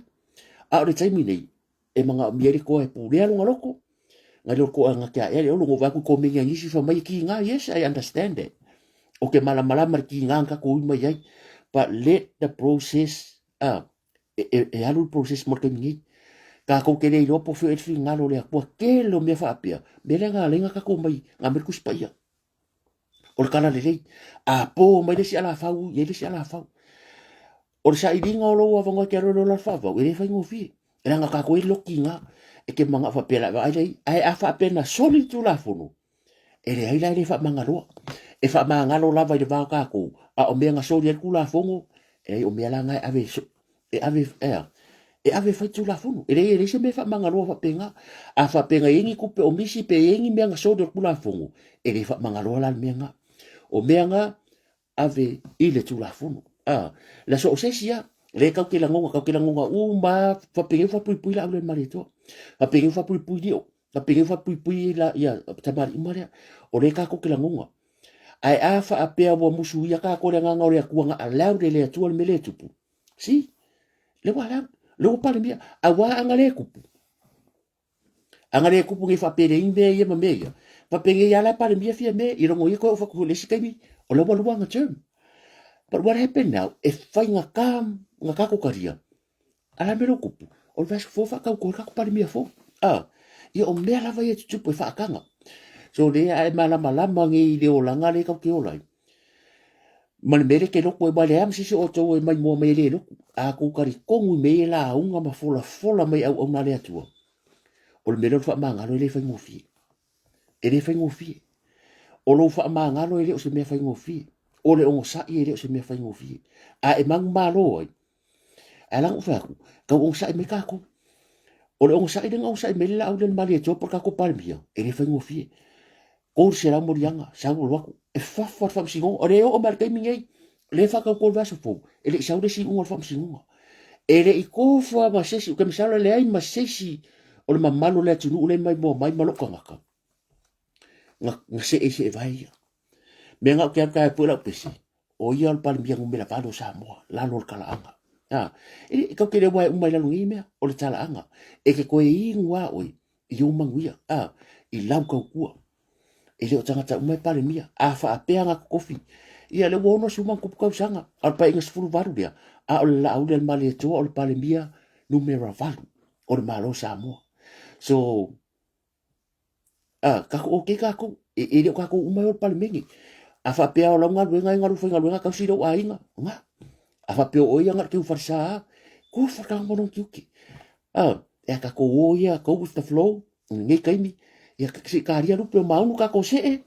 A o le taimi nei, e manaomia ai le toa e pulea lona loto, nai lo toa na te ae le olo, no vaku komeni a nisi fa mai e kiga, yes, I understand that. O ke malamalama le kiga na tatou ui mai ai. But let the process, e, e, e alu le process mo le taimi nei. Kākou ke le iloa po feo e le finagalo o le Atua, tele o mea faapea, mea lea na ala ai na tatou omai, na aumai le Tusi Paia. O le tala lelei. A po mai le isi alafau, i ai le isi alafau. O le sailiga o lou avanoa e te alu ai loa la le faavavau, e le faigofie. E leaga tatou e loki na, e te manao faapea la vaai lea ae a faapea na soli le Tulafono, e leai la e le faamagaloa. E faamagalo lava i le va o tatou, a o mea na soli ai le Tulafono, e leai o mea la na e ave e ave e a e ave e fai Tulafono. E leai e leai se mea e faamagaloa faapena. A faapea na i ai ni tupe o misi pe i ai ni mea na soli o le Tulafono, e le faamagaloa la le mea na. O mea na ave i le Tulafono. A, le aso o se isi a, le tau te lagona, tau te lagona uma faapea faapuipui la aule malietoa. Faapea faapuipui lio, faapea faapuipui la ia tamali uma lea. O le tatou te lagona. Ae a faapea ua musuia tatou le agaga o le Atua na allowed e le Atua le mea lea e tupu. Si, le ua allowed, le ua palemia, auā ana le tupu. Ana le kupu nei faapelei mea ia ma mea ia. Faapelei lava la e Palemia fia mea i logo ia koe o fatu le isi taimi o la ua lua ana term. But what happened now, e faigata na tatou talia, a la mea lea ua tupu, o le vaiaso fou faatau koe tatou Palemia fou. Ah, ia o mea lava ia e tutupu e faataga. So lea a e malamalama nei i le olaga lea tatou te ola ai, ma le mea lea e te loto ai, aua e leai lava ma se isi o outou e maimoa mai e le lotu. A outou talitonu i mea ia e lauga ma folafola mai auauna a le Atua, o le mea lea o le faamagalo e le faigofie. E le faigofie. O lou faamagalo e le o se mea faigofie. O le onosai e le o se mea faigofie. A e manumalo ai, ae la na ou fai atu, tau onosai mai tatou. O le onosai lea na onosai mai ai le laau lea le Malietoa po o le tatou Palemia, e le faigofie. 300 moliaga, sau alu atu, e fafa le faamasinoga. O lea e oo mai i le taimi nei, lea e faatauto le vaiaso fou, e le i sau le isi iuga o le faamasinoga. E le i tofa ma se isi, ou te masalo e leai ma se isi o le mamalu o le atunuu lea e maimoa mai ma lou tagata, na, na see i seevae ia. Mea na ou te alu taeao pue lau pese, o ia o le Palemia numera 8 o Samoa, lalo o le talaaga. A, e tatou te le wae uma i lalo nei mea, o le talaaga. E te toe inu lava oe i ou manuia, a, i lau tautua. E le o tagata uma e Palemia. A faapea na totofi, ia lea ua 60 ma tupu tausaga, a o le Paeaiga 18 lea, a o le Laauli a le Malietoa o le Palemia numera 8 o le Malo o Samoa. So, A, tatou ok tatou, e, e le o tatou uma e o le Palemene. A faapea o lau galuega e galu faigaluega tausi lou aiga, na. A faapea o ia na le teu falesa a, kofa le tagata ma lona tiute. A, e a tatou o ia, go with the flow, i lenei taimi, ia se i talia lupe o maunu tatou see.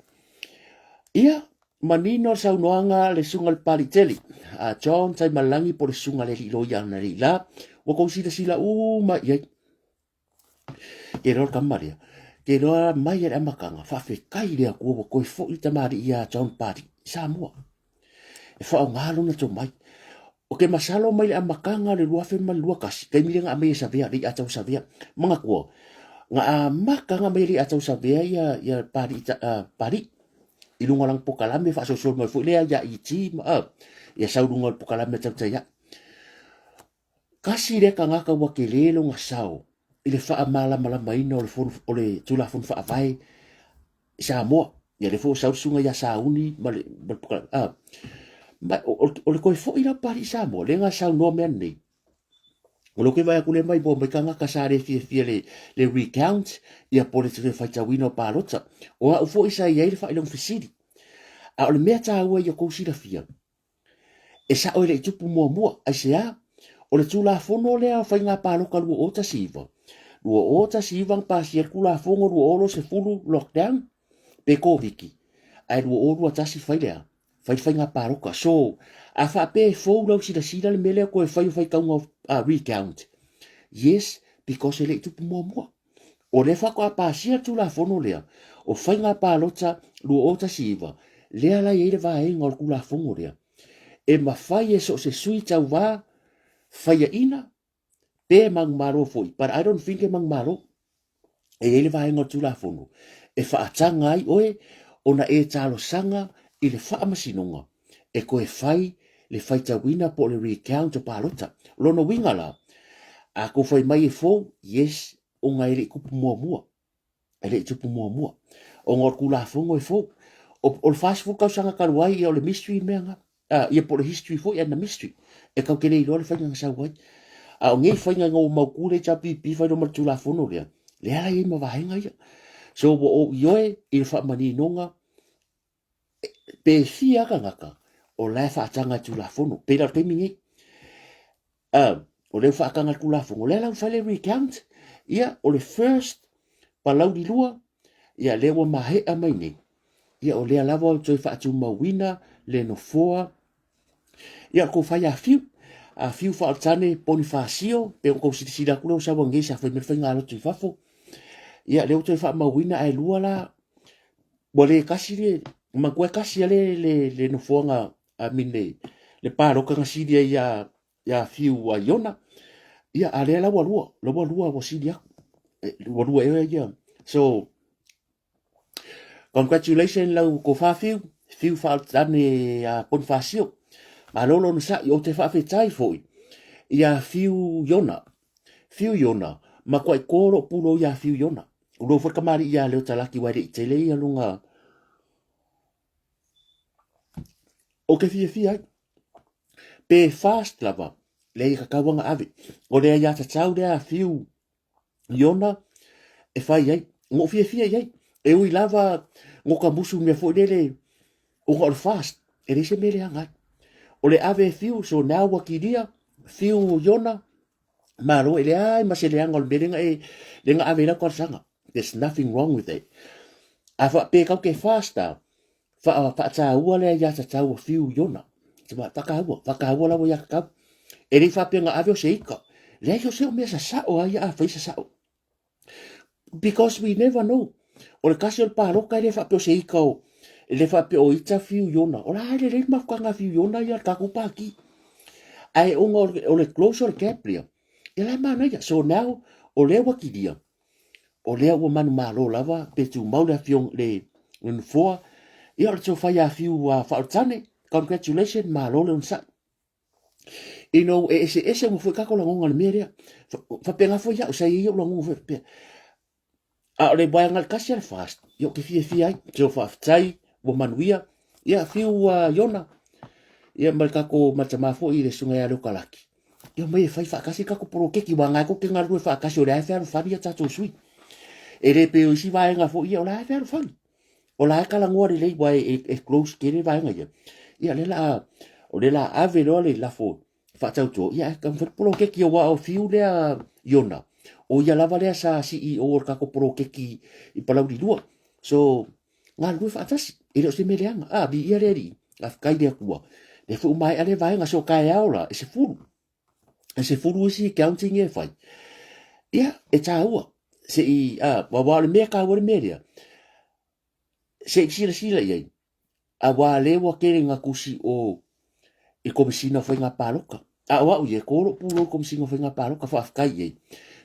Ia, manino le saunoaga a le susuga i le Papalii tele, a John Taimalelagi po o le susuga i le alii loia analeila, ua tou silasila uma i ai. Ke iloa le tama lea, ke iloa mai i le amataga, faafetai i le Atua ua toe foi le tamalii ia John Pali i Samoa. E faaaoga lona tomai. O ke masalo mai le amataga o le 2021, taimi lea na aumai e Savea, le i'a tau Savea. Manatua, na amata na aumai e le i'a tau Savea ia, ia Pali, uh, Pali i luga o lana pokalame faasolosolo mai foi lea ia ET ma, uh, ia sau luga o le pokalame tautai ai. Tasi lea tagata ua tele lona sao i le faamalamalamaina o le fono, o le Tulafono Faavae i Samoa. Ia lea foi ua sau le susuga ia Sauni ma le, ma le ah, ma, o, o le toe foi la Papalii i Samoa, lea na saunoa mea nei. O lea ou te vaai atu lea mai mai tagata sa le fiafia le, le recount, ia po o le toe faitauina o palota. O au foi sa i ai le faailoga fesili. A o le mea taua ia outou silafia, E sao e le i tupu muamua, aisea? O le Tulafono lea o Faiga Palota 2019, 2019 na pasia ai le Tulafono 2020 lockdown pe Koviti, ae 2021 fai le a? Fai le Faiga Palota. So, a faapea e fou lau silasila le mea lea toe fai o faitauga o recount, yes, because e le i tupu muamua. O lea faatoa pasia le Tulafono lea o Faiga Palota 2019, lea la e i ai le vaega o le Tulafono lea, e mafai e so o se sui tauva faiaina pe manumalo foi, but I don't think e manumalo. E i ai le vaega o le Tulafono e faataga ai oe ona e talosaga i le faamasinoga e toe fai le faitauina po o le recount o palota. O lona uiga la, a tou fai mai e fou, yes, ona e le i tupu muamua. E le i tupu muamua. Ona o le Tulafono e fou. O, o le 40 tausaga talu ai, ia o le mystery mea na. Ah, ia po o le history foi and the mystery. E tau te le iloa le faiga na sau ai. A o nei faiga ina ua mautu le HRPP fai loa ma le Tulafono lea, lea la e i ai ma vaega ia. So ua ou ioe i le faamaninoga pe fia tagata o la e faataga e Tulafono. Pei la o le taimi nei, o lea ua faataga e le Tulafono, o lea la ua fai le recount, ia o le first Palauli 2, ia lea ua maea mai nei, ia o lea lava ua toe faatumauina le nofoa Ia kou fai a fiu, a fiu faaotane Ponifasio, pe kou silasila atu lea ua sau anei sa fai mai le faigalotu i fafo. Ia lea ua toe faamauina ae lua la, ua le tasi le, manatua e tasi lava le nofoaga, I mean le palota na sili ai ia Fiu a Iona. Ia a lea la ua lua, la ua lua ua sili atu. Ua lua ea ia. So Congratulations lau tofa Fiu, Fiu Faaolotane a Ponifasio. Malo le onosai, ou te faafetai foi ia Fiu Iona. Fiu Iona, matuai to lou pulou ia Fiu Iona. Ulou foi le kamali'i ia Leo Talaki aua e le i tele ia lona Ou te fiafia ai. Pe fast lava, leai e tatau lava ona ave. O le aiatatau lea a Fiu Iona e fai ai. Na ou fiafia i ai. E ui lava na ta musu i mea foi lele ona o le fast, e leai se mea e leaga ai. O le ave e fiu, so now ua kilia, fiu Iona, malo e leai ma se leaga o le mea lea na e, lea na ave ai lau talosaga. There's nothing wrong with that. A faapea tatou te fast a, faataua le aiatatau a Fiu Iona. Faataua, faataua lau aiatatau. E le i faapea na ave o se ika. Leai o se o mea sasao a ia a fai sasao. Because we never know. O le kasi o le paloka e le faapea o se ika o, e le faapea o ita Fiu Iona. O la e lelei le mafukaga a Fiu Iona ia le tatou pati. Ae ona o le close o le gap lea, ia la e manaia. So now, o lea ua kilia, o lea ua manumalo lava pe tumau le afioga le nofoa ia o le tau fai afiu a faaolotane congratulations malo le onosai you know e eseese uma foi tatou lagona i le mea lea faapena foi au sa i ai ou lagona foi faapea a o le vaega le tasi a le fast ia ou te fiafia ai so faafetai ua manuia ia fiu Iona ia ma le tatou ma le tama foi le susuga ia Leokalaki Ia omai e fai faatasi le tatou poloketi aua na e tou te galulue faatasi o lea e fealofani a tatou sui. E le pei o isi vaega foi ia o la e fealofani. O la e talanoa lelei aua e close tele vaega ia. Ia lea la o lea la ave loa le lafo faatauto ia ae taumafai le poloketi aua o Fiu lea Iona o ia lava lea sa CEO o le tatou poloketi i Palauli 2. So galulue faatasi, e le o se mea leaga. A, viia le Alii, faafetai i le Atua. Lea foi ua maea lea vaega, so taeao la, e 10. E 10 isi counting ia e fai. Ia, e taua, se i, a, aua o le mea e taua le mea lea, se i silasila i ai, aua lea ua tele ina tusi o i le Komesina o Faiga Palota. A o au ia, e to lou pulou i le Komesina o Faiga Palota, faafetai i ai.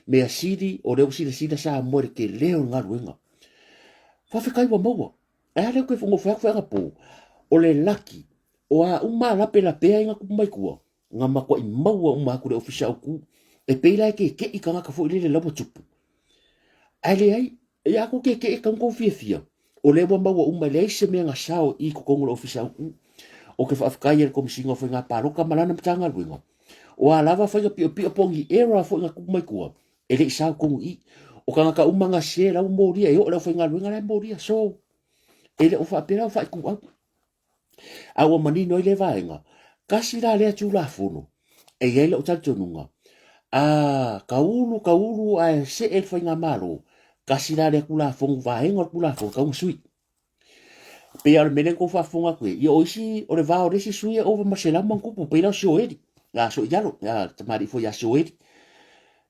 Mea sili, o lea ua silasila Samoa i le tele o le galuega. Faafetai ua maua. Ae a lea ou te fai atu foi anapo, o le laki, o a uma a lapelapea ai na tupu mai tua, na matuai maua uma atu le Ofisa Autu. E pei la e keke'i tagata foi lele la ua tupu. Ae leai, ia a tou keke'i e tatau ona tou fiafia, o lea ua maua uma e leai se mea na sao i totonu o le Ofisa Autu. Ou te faafetai ai i le Komesina o Faiga Palota ma lana Matagaluega, o a lava faiga piopio po o ni error foi na tupu mai tua, e le i sao tonu i i. O tagata uma na sese la ua molia, e oo i le aufaigaluega la e molia. So, e le o faapea la o faaituau. A ua manino ai lea vaega, tasi la lea Tulafono e i ai lou talitonuga, a taulu taulu ae see le faigamalo, tasi la lea Tulafono, vaega o le Tulafono e tatau ona sui. E pei lava o le mea lea na outou faafofoga atu ai, ia o isi, o le va o le isi sui e ova ma 100+, pei la o Sioeli, a Soialo, a le tamalii foi ia Sioeli.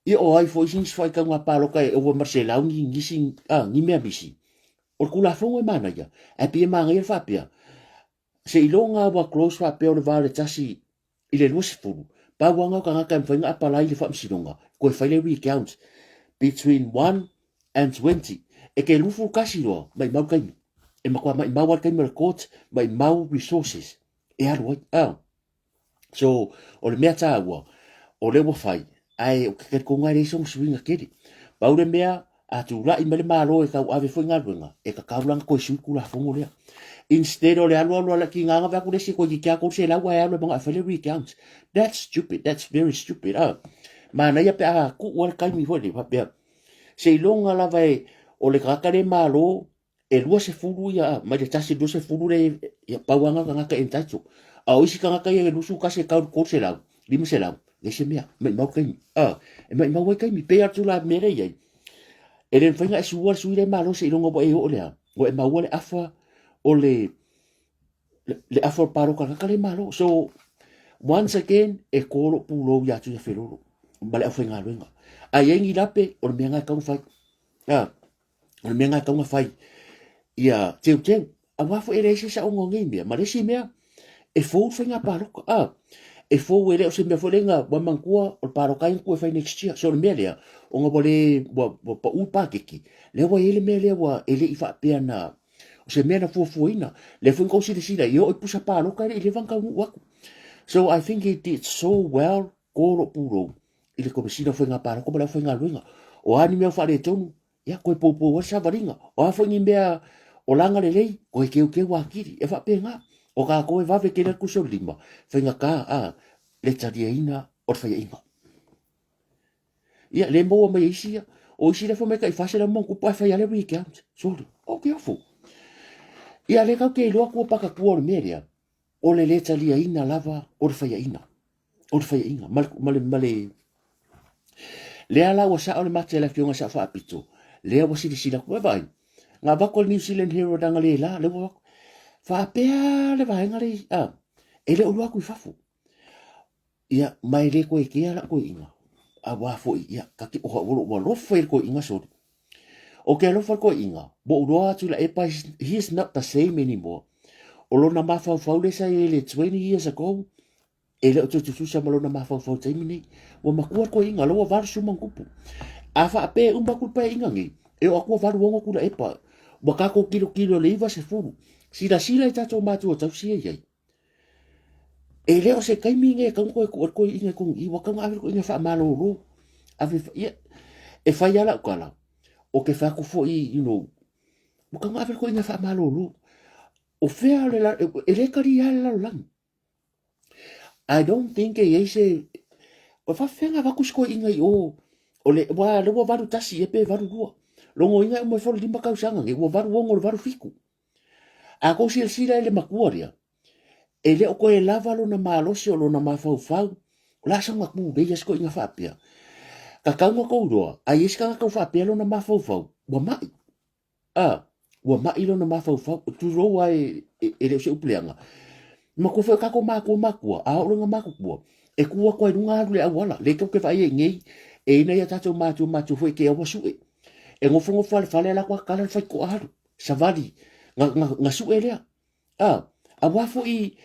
Ia o ai foi isi faitauga palota e ova ma le 100 ni nisi, a, ni mea misi. O le Tulafono e manaia, ae pei e manaia le faapea, seiloga ua close faapea o le va o le 1 i le 20, pau lava na o tagata e mafai ona apalai i le faamasinoga, toe fai le recount between 1 and 20. E te 21 loa, maimau le taimi. E matua maimau lava le taimi o le court, maimau resources e alu ai. Ah. So, o le mea taua, o lea ua fai, ae ou te talitonu lava e leai sona suiga tele. Pau le mea, a tulai mai le Malo e tauave foi galuega, e tatau la ona toe sui le Tulafono lea. Instead o le alu alu a le tiga ona vaai atu le isi toeitiiti lava 300 ae alu e manao e fai le recount. That's stupid, that's very stupid. Ah. Manaia pe a tuu lava le taimi foi lea faapea seiloga lava e o le tagata lea e malo e 20 ia mai le 1 i le 20 le ia pau lava na o tagata entitled. A o isi tagata ia e 21 e tau i le 300, 500, leai se mea, maimau le taimi. E maimau ai taimi. Pei lava o le tulaga mea lea e i ai, e le mafai ona e sua le sui lea e malo seiloga ua e oo i le a? Ua e maua le afa o le le afa o le palota a le tagata lea e malo. So, once again, e to lou pulou ia Tuiafelolo ma le aufaigaluega. A i ai ni lape, o le mea lena e tatau ona fai. O le mea lena e tatau ona fai ia teuteu. Aua foi e leai se saoga o nei mea. Ma le isi mea, e fou le faiga palota. E fou e le o se mea foi lea na, ua manatua o le palota lava ia na tuu e fai next year. So o le mea lea, ona ua le, ua pau le paketi, lea ua i ai le mea lea ua, e le i faapea na, o se mea na fuafuaina. Lea foi na tou silasila e oo i pusa palota e le i leva ona taunuu atu. So I think he did so well, to lou pulou i le Komesina o Faiga Palota ma le aufaigaluega. O a ni mea o faaletonu, ia toe poupou ai le savaliga. O a foi ni mea o laga lelei, toe teuteu atili. E faapena, o tatou e vave tele atu se o le lima, faigata a le taliaina o le faiaiga. Ia, le maua mai e isi ia. O isi lea fai mai tai 400 ma ona tupu ae fai lava le recount. Sorry. Oh, careful. Ia, lea tatou te iloa tua pakatua o le mea lea, o le le taliaina lava o le faiaina. O le faiaina. Ma le, ma le, ma le, lea la ua sao le mate a le afioga Sao Faapito, lea ua silasila atu, vaai, na avatu e le New Zealand Herald ana le la, lea ua faapea le vaega le, ah, e le o iloa atu i fafo. Ia, ma e le toe kea lau toeaina, aua foi, ia, ta te, o lou alofa i le toeaina soli. O ke alofa i le toeaina, ua ou iloa atu i Tuilaepa, he is not the same anymore. O lona mafaufau lea sa i ai i le 20 years ago, e le o toe tutusa ma lona mafaufau i le taimi nei. Ua matua le toeaina, la ua 80 ma ona tupu. A faapea e uma atu le paeaiga nei, e oo atu ua 86 Tuilaepa, ua tatou tilotilo i le 90. Silasila i tatou matua tausi ia e i ai. E le o se taimi lenei e tatau ona toe tuu ai le toeaina i totonu i i, ua tatau ona ave le toeaina e faamalolo. Ave, ia, e fai lava lau tala, ou te fai atu foi, you know, ua tatau ona ave le toeaina e faamalolo. O fea le, e le talia le lalolagi. I don't think e i ai se, o faafefea ona avatu se toeaina i o, o le, aua o lea ua 81 ea pe 82. Lona uiga e uma ifo le 5 tausaga nei, ua 86 i le 87. A tou silasila i le matua lea, e le o toe lava lona malosi o lona mafaufau, o le a saga tulei ai se toeaina faapea? Tatau ona tou iloa, a i ai se tagata ua faapea lona mafaufau, ua mai. A, ua mai lona mafaufau, tulou lava e, e, e le o se upu leaga. Matua foi o tatou matua matua, a oo loa ina matutua, e tu atu lava i luga alu i le auala, lea tou te vaai ai nei, e i ai nai a tatou matua matua foi e te aua sue. E nofonofo lava i le fale, alu atu lava tatala le faitotoa alu. Savali, na, na, na sue lea. A, aua foi,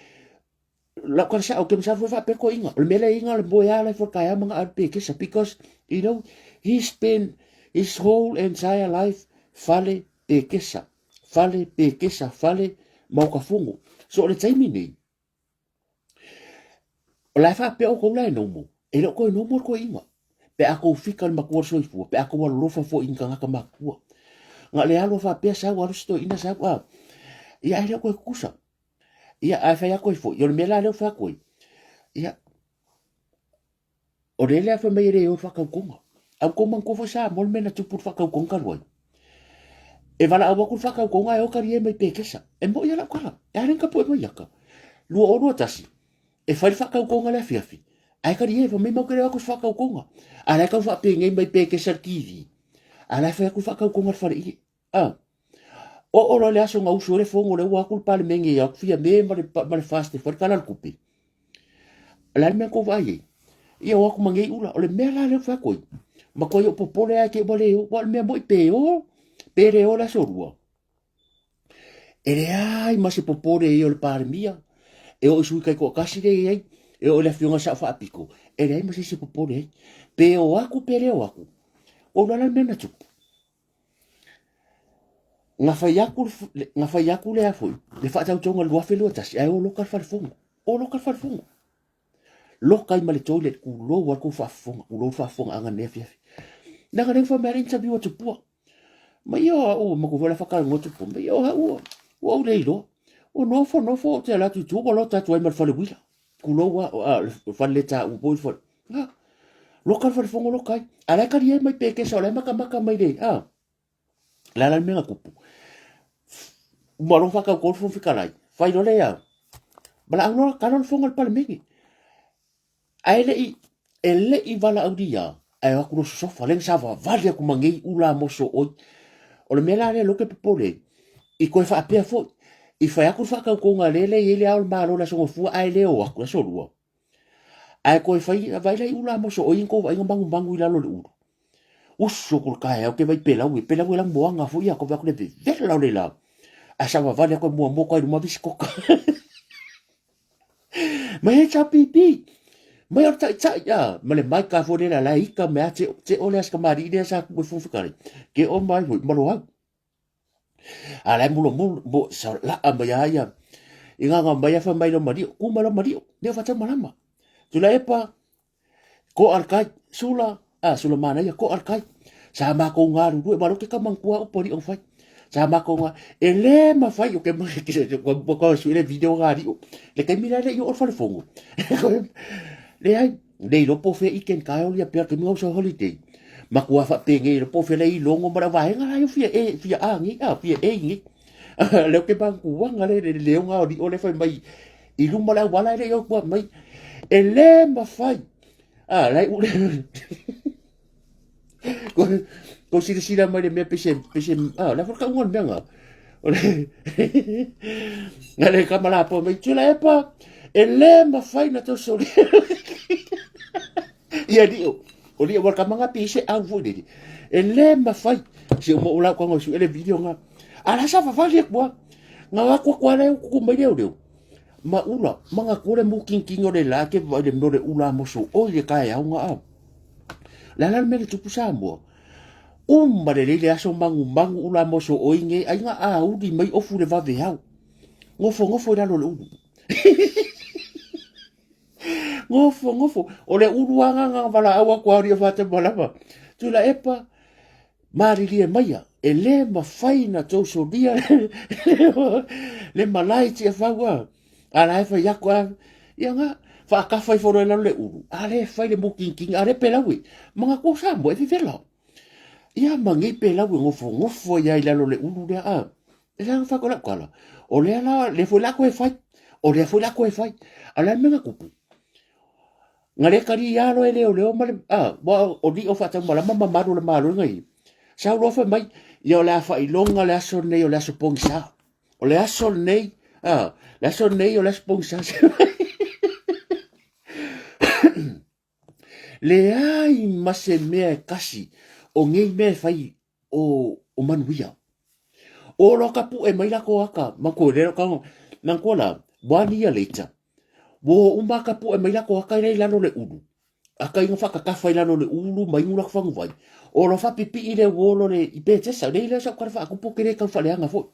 lau tala sao, ke masalo foi faapea toeaiina. O le mea lea e i ai na o le moe lava la ifo i le taeao ma na alu pekesa because, you know, he spent his whole entire life fale pekesa, fale pekesa, fale maoka fono. So o le taimi nei, O la e faapea outou la e nomo, e le o toe nomo le toeaina. Pe a tou fika i le matua o le soifua, pe a tou alolofa foi i ni tagata matutua. Na o le alu a faapea sau, alu si toeaina sau, a, ia ae le o toe tutusa. Ia, ae fai atu ai foi, o le mea la lea ua fai atu ai, ia, O le lea fai mai e le o le faatautoga. A ua tou manatua foi Samoa le mea na tupu i le faatautoga talu ai. E valaau atu le faatautoga e o talie mai pekesa. E moi lava lau tala. E a lea na tapue mai ata. 2021, e fai le faatautoga i le afiafi. Ae talie, fai mai matou te le o atu i se faatautoga. A la e tau faapenei mai pekesa i le TV. A la e fai atu le faatautoga i le faleie. A. Oo loa i le aso na usu ai le fono lea ua atu le Palemene ia Fiame ma le, ma le FAST e fai le Tala o le Tupe. O le a le mea na tou vaai ai? Ia o atu ma nei ula. O le mea la lea ua fai atu ai, matuai ou popole lava i te i ua le o. Aua o le mea moni pe o, pe le o le aso lua, e leai ma se popole i ai o le Palemia, e oo i sui taitoatasi lea e i ai, e oo i le afioga i le Sao Faapito, e leai ma se isi e popole ai. Pe o atu pe le o atu, ua ou iloa la le mea na tupu. Na fai atu, na fai atu lea foi, le faatautoga 2021, ae o loka le falefono. O loka le falefono. Loka ai ma le toilet, kulou a le kou faafofoga, kulou le faafofoga aga nei afiafi. Leaga lea ua fai mai le interview a Tupua. Ma ia o au, ma kou la whakalongo Tupua, ma ia o au, ua ou le iloa. Ua nofo, nofo, ou te ala atu i tua, ua lota atu ai ma le fale uila. Kulou a, le fale le tāua po i le fale. Ha. Loka le falefono loka ai. A la e kali ai mai pekesa o la e makamaka mai le, a. Le a la le mea na tupu. Uma loa faatauto le Fofoga Fetalai, fai loa le a, valaau loa talo le fono a le Palemene. Ae le i, e le i valaaulia, ae o atu loa sosofa, lea na savavali atu ma nei ula moso oi. O le mea la lea lea ou te popole ai, i toe faapea foi, i fai atu le faatautoga lea e i ai le Ao o le Malo i le Aso Gafua ae le o atu i le Aso Lua. Ae toe fai, vaai la i ula moso oi na tou vaai na manumanu i lalo o le ulu. Usu atu i le taeao ke vaai pelau e, pelau e la moana foi ia, vaai atu le vevela o le la. Ae savavali atu e muamua atu ai luma visikoka. Mai HRPP, mai o le taitai, a, ma le maika foi lea la ika me a te, te o le as kamali'i lea sa ku e fofoga fetalai. Ke o mai foi ma loau. A la e mulo mulo, mo, sa laa mai a ia, i ngā mai a wha mai lo mario, ku mai lo mario, leo whatau malama. Tula epa, Ko al kai, sula, a sula manaia, ko al kai. Sa mākou ngalulue, walo ke kamangkua upo li fai. Sa mākou ngā, e le mawhai, o ke ma, ko sui le video ngā rio. Le kai mira le i o whare fongo. Le ai, le i ropo fe i ken kai o lia pea ke minga usa holiday. Makua wha penge i ropo fe le i longo mara wahenga la i fia e, fia a ngi, a fia e ngi. Le o ke mangkuanga le le leo ngā o li o le whai mai i luma le auala e le i au kua mai. E le mawhai. A, lai ule. Ko, ko silasila mai le mea pese, pese, a, la whaka unga le mea ngā. O le, ngā le kamala po mai, tula e pa, e le mawhai na tau soli. Ia lio, o lio wal kamanga pise au fo le. E le mawhai, si o mo ula kwa ngau su ele video ngā. A la sa whawhali e kua, ngā wakua kua leo kuku mai leo leo. Ma ula, ma nga kore mu kinking o le la ke vai le mea o le ula moso oi le kae au nga a. Le ala le mea le tupu Samoa. Uma le lei le aso mangu mangu ula moso oi nge ai nga a uli mai ofu le vave au. Ngofo ngofo i lalo le ulu. Ngofo ngofo. O le ulu anga nga wala au aku au ria whate malama. Tula epa, Malilie maia, e le mawhai na tou solia le malae tia fau a. A la e fai aku a, ia nga, whaakawhai foro e lalo le ulu. A le fai le mukinking, a le pelawe. Ma nga kua Samoa e vevela. Ia ma ngei pelawe ngofo ngofo ia i lalo le ulu lea a. E lea nga whako lau kala. O lea la, le foi la koe fai. O lea foi la koe fai. A lea me nga kupu. Nga le kali ia lo e leo leo ma le, a, wa o li o whaatau malama ma maru le malu nga i. Sa ulo fa mai, ia o le a whailonga le aso nei o le aso pongi sa. O le aso nei, a, le aso nei o le aso pongi sa. Leai ma se mea e kasi o ngei mea e fai o, o manuia. O loa ka puʻe mai la ko aka, ma ko le ka na ko la, one year later. Wo uma ka puʻe mai la ko aka i lalo le ulu. Aka inga whakakafa i lalo le ulu ma ingu la whangu vai. O loa whapipi i le wolo le i pētesa, le ila sa kare whaakupo ke le kau whaleanga fo.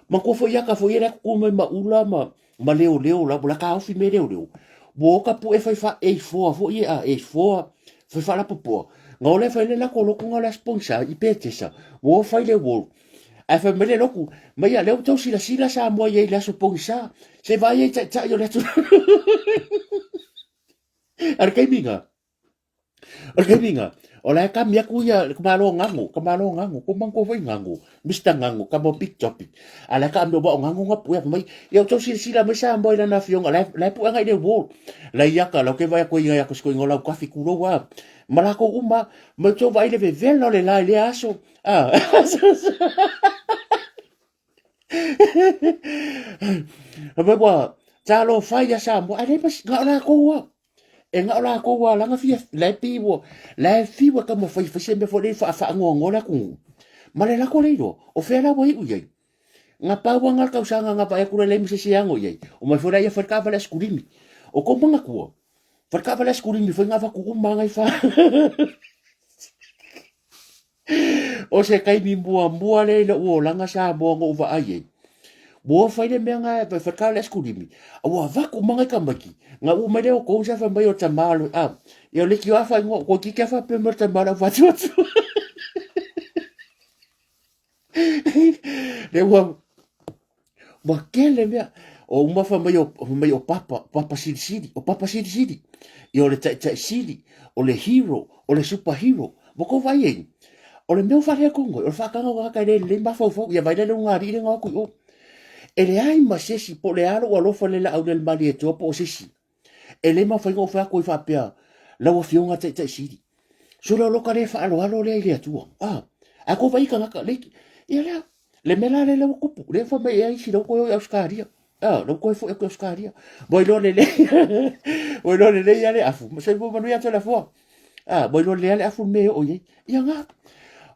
Ma ko fo iaka fo i le kuku mai ma ula ma ma leoleo la, la ka ofi me leoleo. Wo ka puʻe fai wha e foa fo i a e foa fai wha la popoa. Nga ole fai le lako loko nga la sponsor i petesa. Wo fai le wo. Ai fai mai le loku, mai a leo tau sila sila sa moa i le aso pongisa. Se vai e tai tai o le atu. Ar kei minga. O le taimi o la e kami aku ia ka malo ngango, ka malo ngango, ko mango foi ngango, Mr. Ngango, ka mo big topic. A la ka ame wa o ngango nga puea mai, ia o tau silasila mai sa mo i lana afioga, la la e puea ngai le wall. La ia ka, la ke vai ko inga ia ko sko inga lau kafi kulo wa. Ma la ko uma, ma tau vai le vevela o le la i le aso. Ah. Mai ua talofa ia Samoa, ae leai ma se, na o lakou lava. E na o lakou lava lana fia, la e pei ua, la e fiu e taumafai e fai se mea foi lea e faafaanoanoa le atunuu. Ma le lako le iloa, o fea la ua iu i ai. Na pau lava na le tausaga na vaai atu lea leai ma se isi e ano i ai. Omai foi laia fai le taavale asikulimi. O kou manatua, fai le taavale asikulimi foi na avatu uma lava nai fa. O se taimi muamua lea i lou olaga Samoa na ou vaai ai, ua fai le mea na e fai le asikulimi, a ua avatu uma nai tamaiti, na uu mai lea o kou sa fai mai o tama o le, a, ia o le leitioa a faaigoa, toeitiiti a faapea mai o le tama o le aufatuatu. Lea ua, ua tele mea. O uma fai mai o, fai mai o papa, papa silisili, o papa silisili. Ia o le taitai sili, o le hero, o le super hero. Ua kou vaai ai, o le mea ua faaleatongo, o le faataga o tagata e le lelei mafaufau, ia vaai la le ulugalii lea na o atu i o. E leai ma se isi, po o le a lou alofa i le laau le Malietoa po o se isi, e le mafai ona ou fai atu ai faapea, lau Afioga Taitai Sili, sole o loka le faaaloalo lea i le Atua. Ah, a kou vaai i tagata, le, ia lea, le mea la lea lea ua tupu, lea fai mai ai isi la ua toe o i Ausetalia. Ah, la ua toe foi atu i Ausetalia. Ua iloa lelei, ua iloa lelei lava le afu. Soifua manuia atu le afoa. Ah, ua iloa lelei lava le afu le mea e oo i ai. Ia na,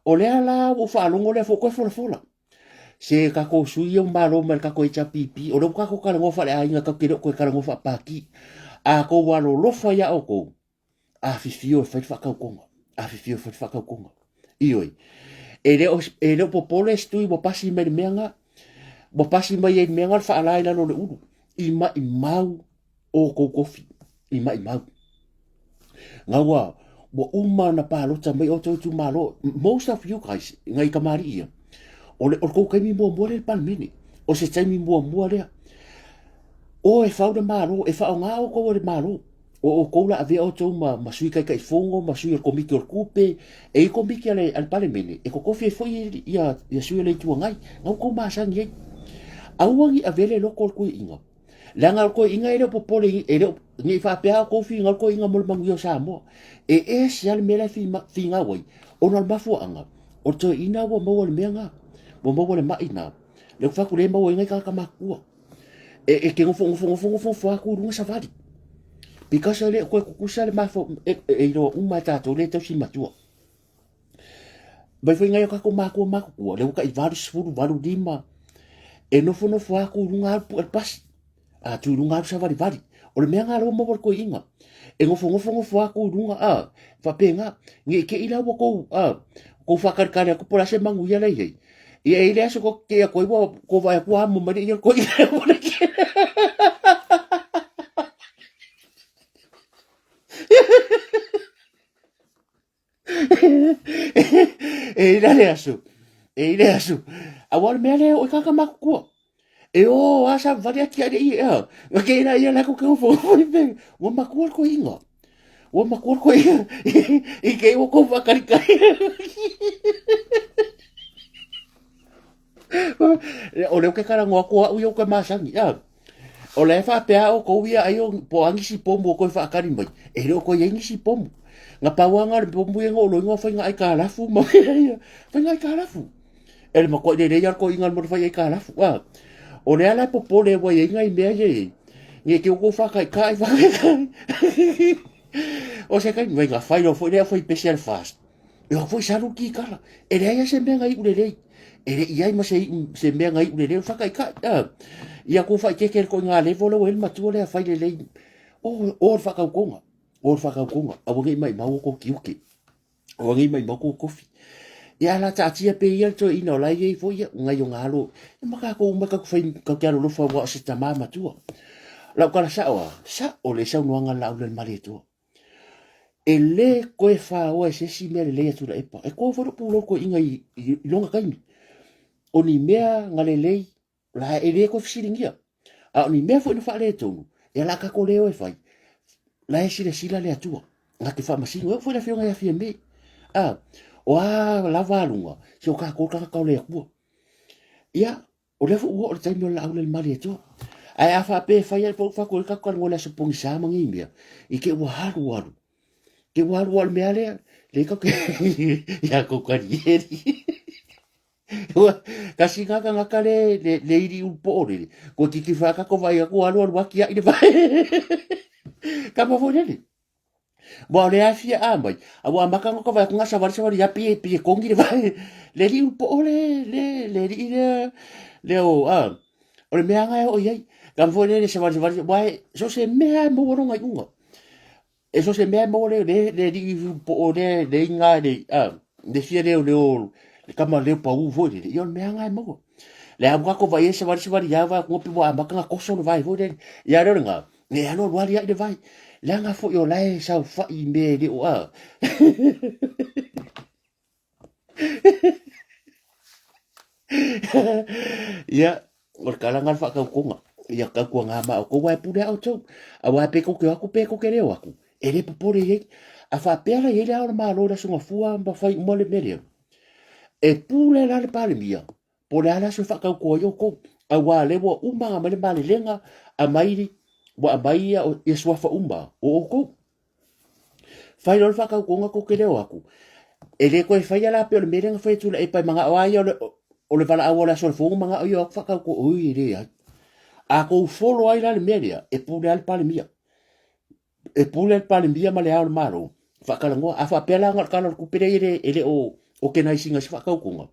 o lea la ua ou faalogo lea foi toe folafola. Se tatou sui ia ua malo mai le tatou HRPP, o lea ua tatou talanoa faaleaiga tatou te le o toe talanoa faapati. A tou alolofa ia outou, afifio e fai le faatautoga, afifio e fai le faatautoga. Ioe, e le o, e le o popole se tui ua pasi mai le mea na, ua pasi mai ai le mea na o le faala i lalo o le ulu, i maimau outou tofi, i maimau. Nga ua, ua uma ona palota mai outou itumalo, most of you guys, ngai kamali'i ia, o le, o le tou taimi muamua lea i le Palemene, o se taimi muamua lea. O e fau le Malo, e faaaoga outou e le Malo. O outou la avea outou ma, ma sui taitaifono ma sui o le komiti o le tupe, e i komiti a le, a le Palemene, e totofi ai foi ia, ia sui o le Itu Agai, na outou masani ai. Aua ni avea le loto o le toeaina. Leaga o le toeaina e le o popole, e le o, ne i faapea outou finau le toeaina mo le manuia o Samoa. E ese lava le mea la e finau ai, ona o le mafuaaga, o le toeaina ua maua i le mea na, ua maua i le mai na, lea ua fai atu lea e maua ai nai tagata matutua. E, e te nofo nofo nofo nofo nofo atu i luga savali. Because e le o toe tutusa le mafo, e, e iloa uma e tatou le tausi matua. Mai foi nai o tatou matua matutua, lea ua tai 80, 85, e nofonofo atu i luga alu pue le pasi, a tu i luga alu savalivali. O le mea lena lea ua maua le toeaina. E nofonofo nofo atu i luga, a, faapena, ne i te i la ua tou, a, tou faatalitali atu po o le a se manuia la e i ai. Ia e i le aso tou te atu ai ua tou vaai atu ua amo mai le ia le toeaina ua le E i le aso, e i le aso. Aua o le mea lea o e kaka matutua. E o a sa vali ati ai le ia. Nga ke ina ia la ko ke ofo ofo i pe. Ua matua le koinga. Ua matua le koinga. I ke ua ko whakari kai. O leo ke karango aku au ia o ke masangi. A. O le faapea o kou ia ai o po a nisi pomu o koe whaakari mai. E le o koe ai nisi pomu. Nga pauanga le pomu ia ngo loingo whainga ai ka lafu ma ia. Whainga ai ka lafu. E le makoa i le lei ko inga mo le whai ai ka lafu. A. O le ala popole wa ia inga i mea ia ia. Nge ke o whakai kai whakai kai. O se kai mai nga whai lo foi lea foi pese al fast. E o foi salu ki kala. E leai a se mea ngai ulelei. E le i ai ma se, se mea ngai ulelei. O whakai kai. A. Ia ko whai keke ko ngā levo leo el matua lea whai lelei. O, o le whakaukonga. O le whakaukonga. Aua ngei mai mau o ko kiuke. Aua ngei mai mau ko kofi. Ia la taatia pe ia le toeaina o la e i ai foi ia, ngai o ngā alo. E ma kākou uma kaku whai kau ke alolofa ua o se tamā matua. Lau kala sao a, sao le saunoaga a le laau le Malietoa. E le koe whāoa e se isi mea lelei atu la epa. E koa foi lou pulou koeʻiga i, i, i longa kaimi. O ni mea nga lelei La e le koe fesiligia. A o ni mea foi na faaletonu, ia la kako leo e fai. La e silasila le Atua. Nga te faamasino. E oo foi le afioga ia Fiame. A, o a lava aluga, se o kākou tagata o le Atua. Ia, o lea foi ua oo le taimi o le laau le Malietoa. Ae a faapea e fai ai pau fako i le tatou talanoa i le aso pogisa ma nei mea, i te ua alu alu. Te ua alu alu mea lea, le kau ke ia kou karieri. Kasi nga kangaka le, le, le iri ulu po o lele. Ko titi whaka ko vai aku alu alu aki ai le vai. Ka ma foi lele. Wa o le afia a mai. A wa maka ngo ka vai aku nga sawari sawari ya pie pie kongi le vai. Le ri ulu po o le le le ri le le o a. O le mea nga e o iai. Ka ma foi lele sawari sawari wa so se mea mo waronga i unga. E so se mea e maua le, le, le alii po o le, le inga, le, a, le fia leo, leo, le kama leo pau foi lele, ia o le mea nga e maua. Le amu kako vai e savali savali ia vai ngopi wa amaka nga koso le vai foi lele. Ia leo le nga, ne alo alu ali ai le vai. Leaga foi o la e saofai i mea e le o a. Ia, o le kalaga le faatautoga. Ia tautuaga ma outou ae pule a outou. Aua pe tou te o atu pe tou te le o atu, e le popole i ai. A faapea la e i ai le Ao o le Malo i le Aso Gafua ma fai uma le mea lea, e pule la le Palemia po o le a le aso e faatauto ai outou. Aua o lea ua uma ona aumai le malelega, aumai, ua aumai ia suafa uma o outou. Fai loa le faatautoga tou te le o atu, e le toe faia la pei o le mea lea na fai e Tuilaepa e manao lava ia o le valaau o le aso o le Fono manao ia o atu faatauto, oi e leai. A tou follow ai la le mea lea, e pule lava le Palemia. E pule le Palemia ma le Ao o le Malo, faatalanoa. A faapea la na o le Tala o le Tupe lea e le, e le o organize ina se faatautoga,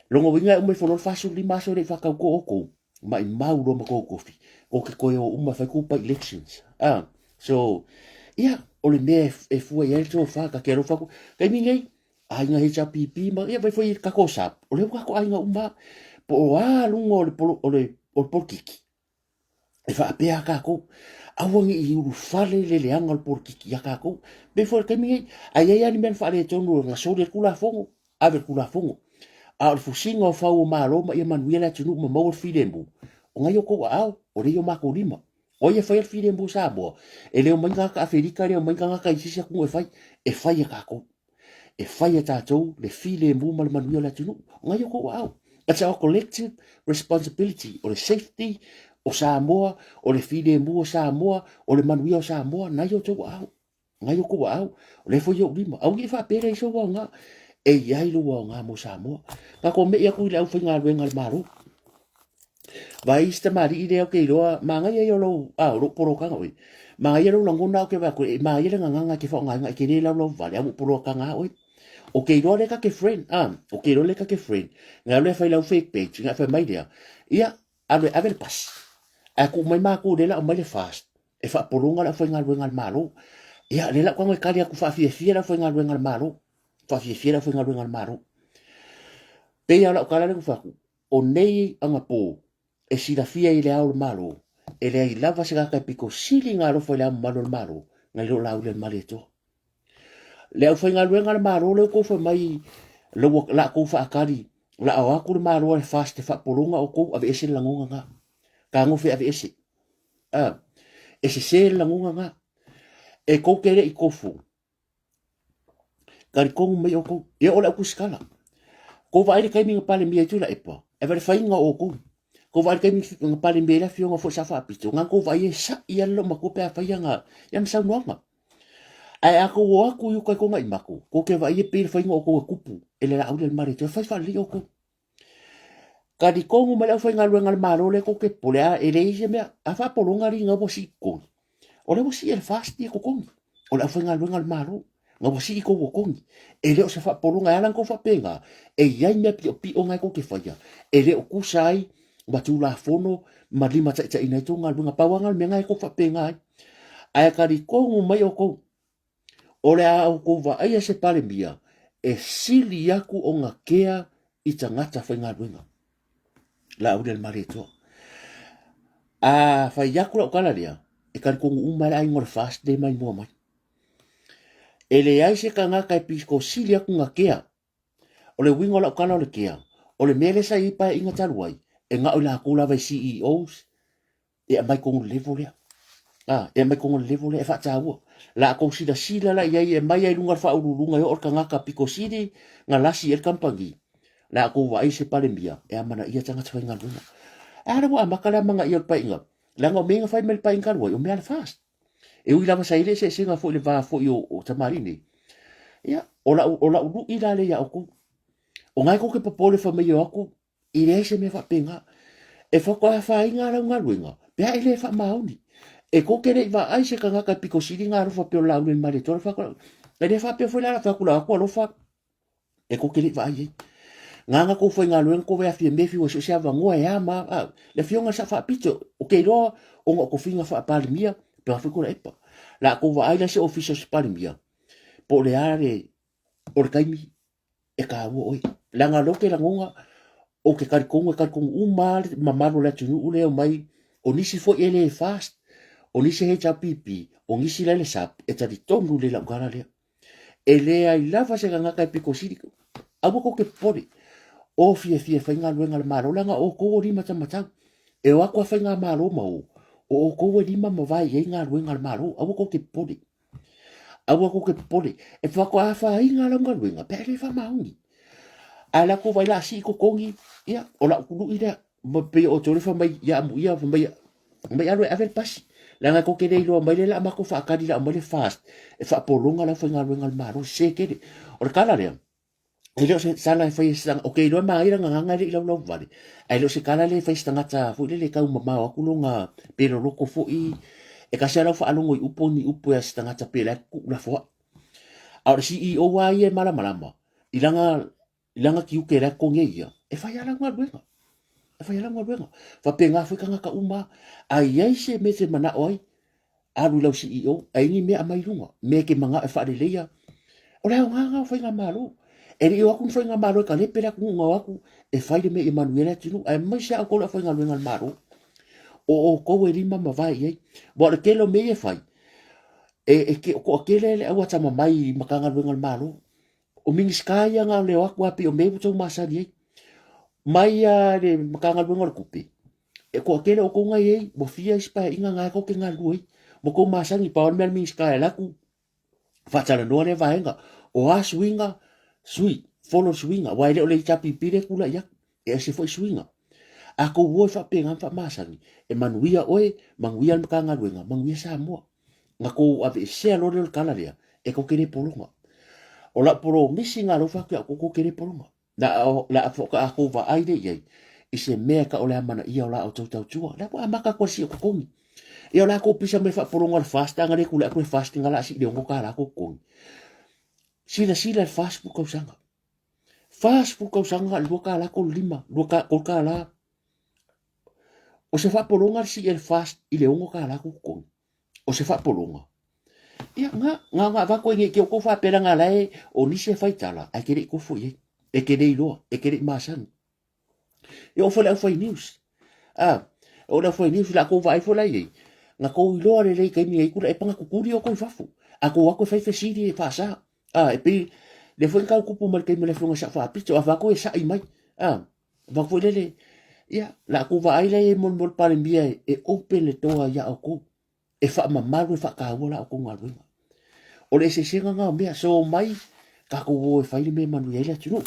lona uiga e uma ifo loa le 45 aso e le i faatauto outou, maimau loa ma tou tofi, tou te toe o uma e fai tou by-elections. Ah, so, ia, o le mea e fua i ai le tofa, ta te alofa atu. Taimi nei, aiga HRPP ma, ia, vai foi i le tatou SAP, o lea ua tatou aiga uma lava. Po o a luga o le, o le, o le polokiki, e faapea a tatou, aua ne i ulufale le leaga o le polokiki ia tatou. Pei foi o le taimi nei, a i ai lava ni mea na faaletonu na soli ai le Tulafono, ave le Tulafono. A o le fusiga o fau o Malo ma ia manuia le atunuu ma maua le filemu, o na i outou aao, o lea i o matou lima. O ai e faia le filemu o Samoa? E le omai tagata Afelika, e le omai tagata i se isi atunuu e fai, e fai e tatou. E fai e tatou le filemu ma le manuia o le atunuu. O na i outou aao. It's our collective responsibility. O le safety o Samoa, o le filemu o Samoa, o le manuia o Samoa, na i outou aao. Na i outou aao. O lea foi i ou lima. Aua ne i faapea e leai sou aoga. E i ai lou aoga mo Samoa. Tatou me'i atu i le aufaigaluega a le Malo. Vaai isi tamalii lea ou te iloa, manaia ia o lou, a, o lou polokaga oe. Manaia lou lagona ou te vaai atu, e manaia le gagana e te faaaogaina, e te le laulauvale, a ua polokaga oe. Ou te iloa lea ta te friend, a, ou te iloa lea ta te friend. Na alu e fai lau fake page, na fai mai lea, ia, alu e ave le pasi. Ae tuu mai matou lea la aumai le fast, e faapologa le aufaigaluega a le Malo. Ia, lea la ou tago e tali atu faafiafia le aufaigaluega a le Malo. Faafiafia le aufaigaluega a le Malo. Pei lava o lau tala lea na fai atu, O nei agapō, e silafia i le Ao o le Malo, e leai lava se tagata e pito sili ona alofa i le Ao Mamalu o le Malo nai lo Laauli a le Malietoa. Le aufaigaluega a le Malo lea ua tou fai mai la ua tou faatali, la o atu le Malo a le FAST e faapologa outou, aveese le lagona na. Tagofe aveese. A, e sese le lagona na. E tou te le i tofu, Talitonu mai outou, ia o le au tusitala. Kou vaai le taimi na Palemia ai Tuilaepa, e vaai le faiga o outou. Kou vaai le taimi na Palemia ai le afioga foi sa faapito, na kou vaai e sa'i lava le loomatua pe a fai ana, ana saunoaga. Ae a tou o atu i uka i Tuanaimato, tou te vaai e pei le faiga o outou e tupu e le Laauli a le Malietoa, e fai faalelei outou. Talitonu mai le aufaigaluega a le Malo lea tou te popole a e leai se mea. A faapologa alii na ua sii totogi. O lea ua sii e le FAST ia totogi. O le aufaigaluega a le Malo na ua sii tou totogi. E le o se faapologa e ala ona tou faapena, e i ai mea piopio na e tou te faia e le o tusa ai ma Tulafono ma limataitaiina ai tou galuega. Pau lava na o le mea na e tou faapena ai. Ae talitonu mai outou, O le a outou vaaia se Palemia e sili atu ona kea i tagata faigaluega. Laauli a le Malietoa. A fai atu lau tala lea, e talitonu uma le aiga o le FAST lea mai mua mai. E leai se tagata e pito sili atu ona kea. O le uiga o lau tala o le kea, o le mea lea sa i ai Paeaiga talu ai, e gao i latou lava i CEOs, e aumai tonu le level lea. A, e aumai tonu le level lea e faataua. La tou silasila la i ai e aumai ai i luga le faauluuluga e oo le tagata pito sili na lasi i ai le kamupani. La tou vaai se Palemia e amanaia tagata faigaluega. A lea ua amata le amanaia o le paeaiga, leaga o mea ia na fai mai le paeaiga talu ai, o mea a le FAST. E ui lava sa i ai le eseesega foi i le va foi o tamalii nei, ia, o lau, o lau lui la lea ia outou. O na e tou te popole fai mai e o atu, E leai se mea faapena. E faatoa afaina lau galuega pe a e le faamaoni. E tou te le i vaai se tagata e pito sili ona alofa pei o Laauli le Malietoa le E le faapea foi la fai atu la atu alofa e tou te le i vaai ai. Ngana tou faigaluega tou vai Fiame fiu e sue se avanoa e a ma a. Le afioga sa faapito o ke iloa ona o tofiga faa-Palemia pe a foi Tuilaepa. La tou vaai la se ofisa o se Palemia po o le a le o le taimi e taua oe. Leaga o lea ou te lagona, ou te talitonu e talitonu uma lava le mamalu o le atunuu lea e omai, o nisi foi e le FAST, o nisi e HRPP, o nisi la e i le SAP, e talitonu lelei lau tala lea. E leai lava se gagata e pito sili, aua tou te popole, o fiafia e fai galuega a le Malo, leaga o outou o lima taumatau. E o atu a faigamalo ma o, o outou e lima ma vae i ai galuega a le Malo. Aua tou te popole. Aua tou te popole. E faatoa afaina lau galuega pe a e le faamaoni. Ae la tou vaai la sii totogi, ia, o lau tului lea. Ma pei o outou le fai mai ia amuia, fai mai, mai alu e ave le pasi. Leaga tou te le iloa mai le la matou faatali la aumai le FAST e faapologa le aufaigaluega a le Malo, sese tele. O le tala lea, e le o se tala e fai e se tagata, ou te iloa e manaia lana gagana e le i laulau vale, ae le o se tala lea e fai e se tagata foi lele e tau mamao atu lona, pe loloto foi, e tasi lava lau faalogo i upu o ni upu a se tagata pe la e tuulafoai. A o le CEO lava ia e malamalama i lana, i lana tiute la e totogi ai ia, e fai lava lana galuega. E fai lava lana galuega. Faapena foi tagata uma lava. A i ai se mea e te manao ai, alu i lau CEO, a i ai ni mea aumai i luga, mea e te manao e faaleleia, o le aoga lena o faigamalo. E le i o atu ni faigamalo e talepe le atunuu na o atu e fai le mea ia manuia le atunuu, aemaise lava outou le aufaigaluega a le Malo. O outou e lima ma vae i ai. Aua o le tele o mea ia e fai, e, e toatele le au atamamai i Matagaluega a le Malo. O Minisita ia na o le o atu lava pei o mea ia ua outou masani ai. Mai lava i le Matagaluega o le Tupe, e toatele outou na i ai, ua fia isi paeaiga na e tou te galulue ai. Ua outou masani, pau lava le mea a le Minisita e alu atu, faatalanoa lea vaega. O a suiga, sui, follow le suiga, aua e le o le HRPP lea e tulai atu, e ese foi suiga. A tou o e faapena ma faamasani, e manuia oe, manuia le Matagaluega, manuia Samoa. Na tou aveesea loa lea o le tala lea, e tou te le pologa. O lau polomisi lena o lea ua fai atu ia outou, tou te le pologa. Le a faatoa vaai lea i ai i se mea e tau o le amanaia o la outou tautua. Lea ua amata atu e sii o totogi. Ia o la kou pisa mai faapologa o le FAST, ana le tulai atu le FAST nga la sii le $6 kou totogi. Silasila le 40 tausaga. 40 tausaga na o le $2 35, $3. O se faapologa le sii a le FAST i le $6 kou totogi. O se faapologa. Ia, na, na ona avatu ai nei te outou faapea leaga la e o nisi e fai tala, ae te le i tofo i ai. E te le iloa, e te le i masani. Ia oo foi le aufai news. Ah, o le aufai news la kou vaai foi la i ai. Na kou iloa lelei taimi ai kula e panga tutuli outou i fafo. A kou atu e fai fesili e faasa. Ah, e pei le foi na tau tupu mai le taimi o le afioga i Sao Faapito, a fai atu e sa'i mai. Ah, fai atu foi lele, ia, la kou vaai la i ai mo le Palemia e open le toa ia outou. E faamamalu e faataua la outou galuega. O le eseesega lena o mea, so omai tatou o e fai le mea e manuia ai le atunuu.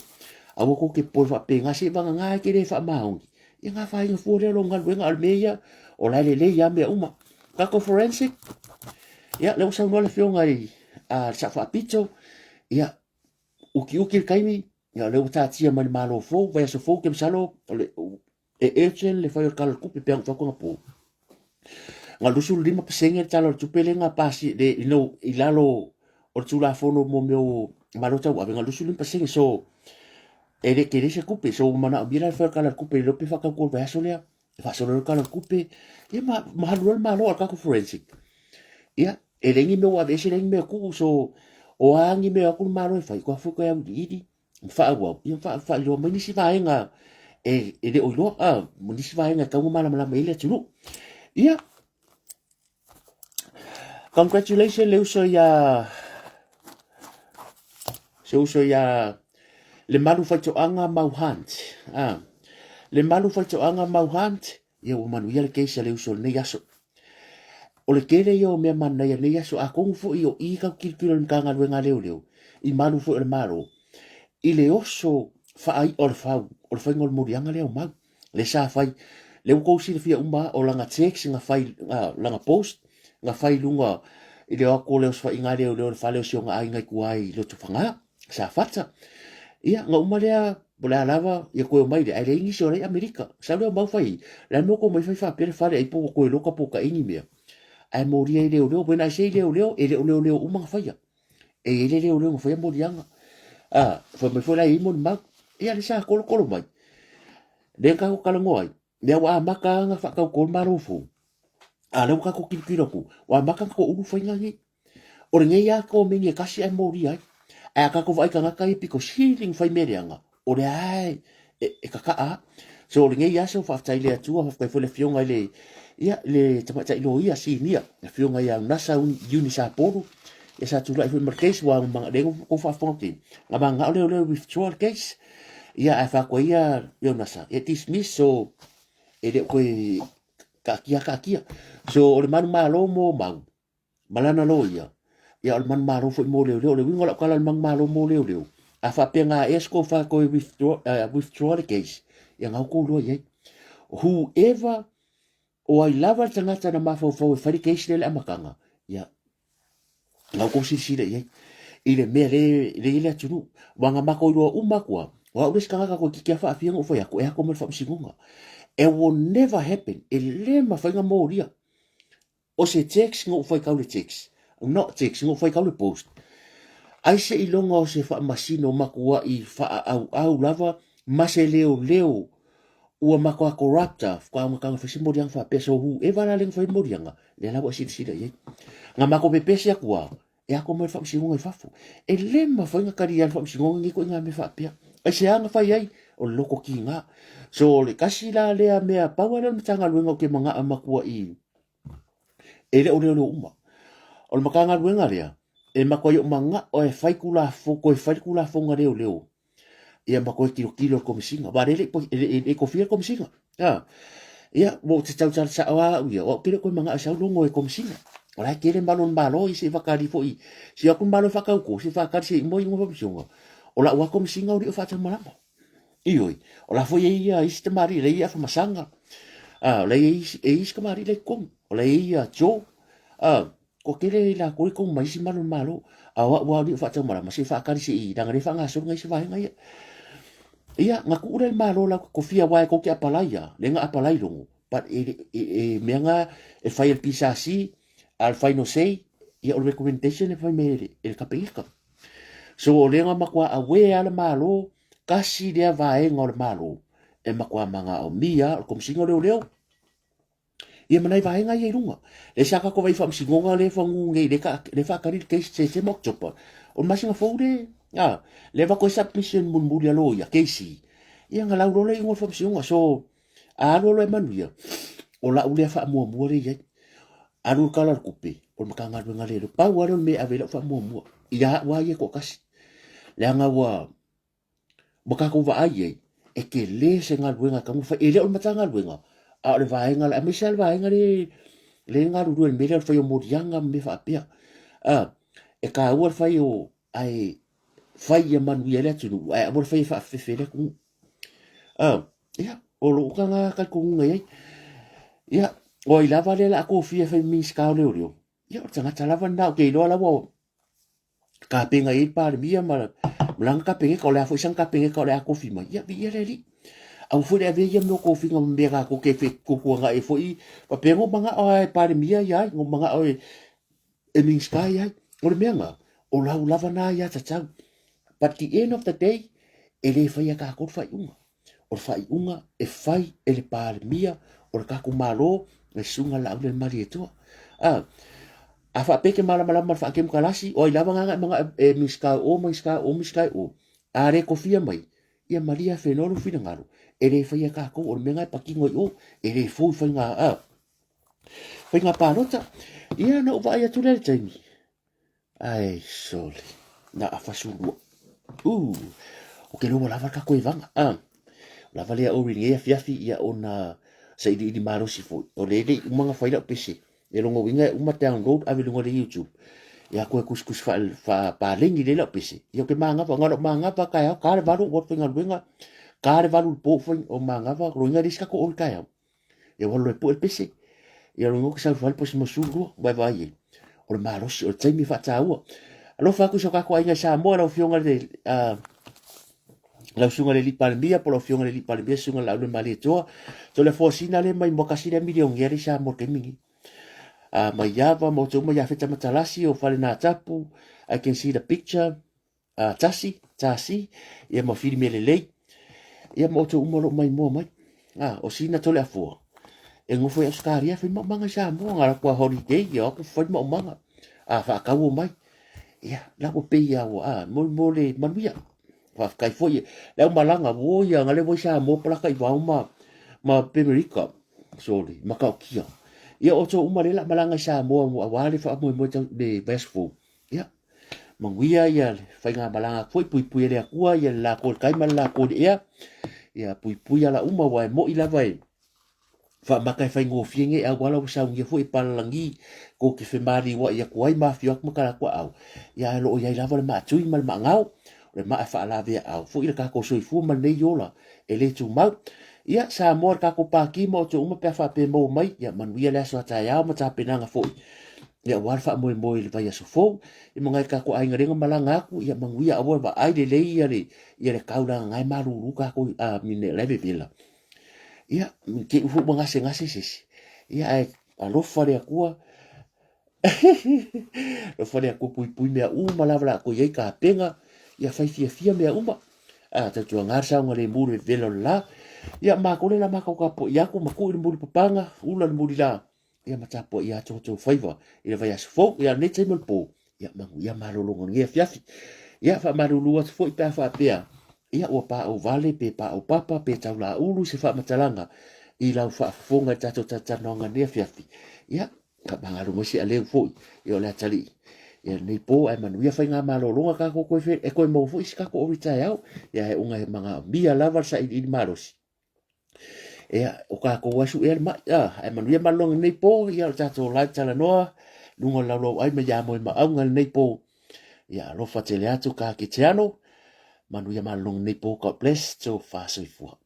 Aua tou te popole faapena, se vagana e te le faamaoni, ia na afaina fua lea o lou galuega, a o le mea ia, o la e lelei lava mea uma. Tatou forensic, ia lea ua saunoa le afioga i le Sao Faapito, ia utiuti le taimi, ia o lea ua taatia mai le Malo fou, vaiaso fou, ou te masalo o le, e urgent le fai o le Tala o le Tupe pe a na fai atu anapo. Na 25% le Tala o le Tupe lea na pasi le, you know, i lalo o le Tulafono mo mea o Malo Tauave, na 25%. So, e le tele se tupe. So, ua manaomia la le fai o le Tala o le Tupe, le iloa pe faatauto i le vaiaso lea, e faasolo ai le Tala o le Tupe, ia ma, ma alu loa le Malo a le tatou forensic. Ia, e leai ni mea ua aveese, leai ni mea tuu, so, o a ni mea o atu le Malo e fai, toa foi toe auiliili, ma faaauau, ia ma faailoa mai nisi vaega e, e le o iloa, a, ma nisi vaega e tatau ona malamalama i ai le atunuu. Ia, congratulations le uso ia, se uso ia le malu faitoaga Mau Hunt. A, le malu faitoaga Mau Hunt, ia ua manuia le case a le uso i lenei aso. O le tele ia o mea manaia i lenei aso, atonu foi o i tau tilotilo a le Matagaluega a Leoleo i malu foi o le Malo, i le oso faai'a o le fau, o le faiga o le moliaga lea o mau, lea sa fai, lea ua tou silafia uma lava, o lana text na fai, lana post na fai i luga i le o atu o le osofaiga a leoleo i le fale o si ona aiga i tua i Lotofaga, Safata. Ia, na uma lea, o le a lava, ia toe omai lea, ae leai nisi o la e i Amerika. Sau lea o mau fai, le a le mea ua tou omai fai faapea le fale ai po ua toe loka po o taʻi ni mea. Ae molia i leoleo, when I say leoleo, e le o leoleo uma na faia. E i ai le leoleo na faia moliaga. A, fai mai foi la e i ai molimau. Ia, lea sa kolokolo mai. Lea na tatou talanoa ai, lea ua amata lava ona faatauto le Malo fou. A lea ua tatou tilotilo atu, ua amata ona toaulu faiga nei. O lenei lava komeni e tasi ae molia ai. Ae a tatou vaai i tagata ia pito sili ona fai mea leaga, o lea lava e, e kaka'a lava. So o lenei aso faafetai i le Atua, faafetai foi i le afioga i le, ia, le tamaitai loia sinia, le afioga ia Unasa Eunice Apolu, ia sa tulai foi ma le case, ua lea na tou faafofoga atu i ai, na mananao leoleo e withdraw le case. Ia ae fai atu ai ia Unasa, ia dismiss, so E le o koe kaatia kaatia. So o le manumalo mo mau, ma lana loia, ia o le manumalo foi mo leoleo. O le uiga o lau tala o le manumalo mo leoleo, a faapea na ea se tofa toe withdraw, withdraw le case, ia na outou iloa i ai. Whoever, o ai lava le tagata na mafaufau e fai le case lea i le amataga, ia na outou silasila i ai i le mea le le i le atunuu. Ua na matou iloa uma atu lava, o au le isi tagata toeitiiti lava faafia na ou fai atu, e ato mai le faamasinoga. It will never happen, e le mafai ona molia. O se text na ou faitau le text, not text, na ou faitau le post. Ai seiloga o se faamasino matuai faaauau lava ma se leoleo ua matua corrupt a, faatoa augata ona fai se moliaga faapea. So whoever la lea na fai le moliaga, lea la ua e silasila i ai. Na matou pepesi atu lava, e ako mai le faamasinoga i fafo. E le mafai ona talia le faamasinoga lenei ituaiga mea faapea. Aisea na fai ai? O le loto kiga. So o le tasi la lea mea, pau lava lea o le Matagaluega ou te manao matua i, e le o leoleo uma. O le Matagaluega lea, e matuai ou manao e fai Tulafono, toe fai le Tulafono a leoleo, ia ma toe tilotilo le Komesina. Aua o lea e le i tofia le Komesina. A, ia, ua ou te tautala sao lava au ia, o au te le o toe manao e sau logo e Komesina. O la e tele malo o le Malo, ia se i faatali foi, se i o atu le Malo e faatauto, se i faatali se i uma iuga o faamasinoga. O lau lava Komesina o lea o faataumalama. Ioe, o la foi e i ai isi tamalii, la e i ai Afamasaga, a, o la e i ai isi, e i ai isi tamalii la e i totonu, o la e i ai ia Joe, a, Kua tele i lakou i kou ma isi malu o le Malo, a o a'u a o li'u fa'ataumalama se i fa'atali se i leaga lea e fa'agasolo nai isi vaega ia. Ia, na tu'u lea i le Malo latou te kofia aua e tou te apalai a, lea na apalai logo, but e, e, e mea na e fai e le PSC, a o le final say, ia o le recommendation e fai mai e le, e le Kapeneta. So o lea na matua aware a le Malo, tasi lea vaega o le Malo e matua manaomia o le Komesina o Leoleo, Ia ma nai vaega ia i luga. Lea sa tatou vaai i faamasinoga lea e fagu nei, lea e faatali le case Setema Oketopa. O le masina fou lea, a, lea e avatu ai submission mulimuli a loia, KC. Ia na lau loa lea i luga o le faamasinoga. So, a alu alu e manuia, o lau lea faamuamua lea i ai. Alu le Tala o le Tupe, o le Matagaluega lea, pau lava lea o le mea e ave i ai lau faamuamua, ia au lava ia e toatasi. Leaga ua, Ua tatou vaai i ai, e tele se galuega e tatau ona fai. E le o le Matagaluega, a o le vaega, aemaise lava le vaega lea lea e galulue i le mea lea o le fai o moliaga ma mea faapea. A, e taua le fai o, ae fai ia manuia ai le atunuu, ae aua le fai e faafefefe ai le atunuu. A, ia, o lou agaga talitonuga i ai. Ia, o ai lava lea o le a tofia e fai ma Minisita o Leoleo, ia o le tagata lava lena, ou te iloa la ua tapena i ai le Palemia ma lana Kapeneta, o le a foi sana Kapeneta o le a tofi mai, ia viia le Alii. Aua foi le avea ia mea o tofiga ma mea tatou te tuatuagai ai foi, faapea na ou manao lava e Palemia ia ai, na ou manao e Minisita ia ai. O le mea lena, o lau lava lena aiatatau. But the end of the day, e le faia e tatou le faaiuga. O le faaiuga e fai e le Palemia o le tatou Malo, le Susuga Laaulialemalietoa. A, a faapea e te malamalama ma le faakemokalasi, o ai lava gagae manao e Minisita o, Minisita o, Minisita o, a le kofia mai, ia malie afenoa lou finagalo, e le faia e tatou, o le mea lena e patino i o, e le fou i faiga, a, faiga palota. Ia, na ou vaai atu lea i le taimi, Ai sole, na afa sulua. Uh, o ke loa lava ka koe vanga. Ah, lava lea o ringi afiafi ia ona sailiili malosi foi. O le le uma nga fai lau pese. E longo winga e uma download ave lunga le YouTube. Ia koe kuskus fa fa palengi le lau pese. Ia ke mangava, ngalo mangava ka au ka le valu wa fai ngaluenga. Ka le valu po fai o mangava, roinga riska ko o ka au. Ia ua alu e pue le pese. Ia logo ke sau fale posi mo sulu lua, vai vai e. O le malosi, o le taimi faataua. Alofa atu i so tatou aiga i Samoa, lau Afioga i le lau Susuga i le Alii Palemia, po o lau Afioga i le Alii Palemia, Susuga i le Laaulialemalietoa. So le fuasina lea mai Moakasi lea milionea lea i Samoa i le taimi lenei. Mai Iava, ma outou uma Iafeta Matalasi, o Falenatapu, I can see the picture. A, tasi, tasi, ia ma whiri mea lelei. Ia ma outou uma o lo o maimoa mai. A, o sina tole afoa. E nofo i Australia, fai maumaga i Samoa, ngā rapu a holiday, ia aku fai maumaga. A, whaakau o mai. Ia, la ua pei ia ua, a, mo, mo le manuia. Whawhikai foi, le au malanga, wo ia, ngā le wai Samoa, palaka i wao ma, ma Pemerika. Sorry, makaokia. Ia, outou uma le la malanga i Samoa, mo awā le whaamoemoe tau, le vaiaso fou. Ia, manuia ia le faigamalaga atu foi, puipui e le Atua ia le lako i le tai ma le lako i le ea. Ia puipui ala uma aua e moi lava e Faamaka e faigofie nei auala ua saunia foi e palalagi kou te femaliuaʻi atu ai ma afio atu ma tala atu aau, ia ae o lo o i ai lava le maatui ma le maagao, o le maa e faalaveaau foi le tatou soifua ma lenei ola e le tumau. Ia, Samoa le tatou Pati ma outou uma pe a faapea e maua mai, ia manuia le aso a taeao ma tapenaga foi ia aua le faamoemoe i le vaiaso fou. Ia ma nai tatou aiga lea na malaga atu, ia manuia aua e vaai lelei ia le, ia le tau leaga na e malulu tatou a mine la e vevela. Ia, te i foi ua gasegase se isi. Ia, ae alofa le Atua. Alofa le Atua puipui mea uma lava la tou i ai tapena. Ia fai fiafia mea uma. A tautuaga le saogalemu i le vevela o le la. Ia, matou lea la matou tapuai atu ma tuu i le mulipapaga, ula le mulila. Ia ma tapuai atu outou faiva i le vaiaso fou. Ia, lenei taimi o le po, ia manuia malologa o lenei afiafi. Ia faamalulu atu foi pe a faapea ia ua paau vale pe paau papa pe taulaulu se faamatalaga i lau faafofoga i tatou talatalanoaga i lenei afiafi. Ia faamagalo mai se aleu foi ia o le atalii ia lenei po ae manuia faiga malologa tatou toe e toe maua foi se tatou ori taeao ia ae ona e manaomia lava le sailiili malosi. Ia, o tatou lava e suea le mai, ae manuia malologa i lenei po, ia o le tatou live talanoa, luga o le laulauai ma ia Moemauga i lenei po. Ia, alofa tele atu ka Kitiano, manuia malologa i lenei po, God bless, tofa soifua.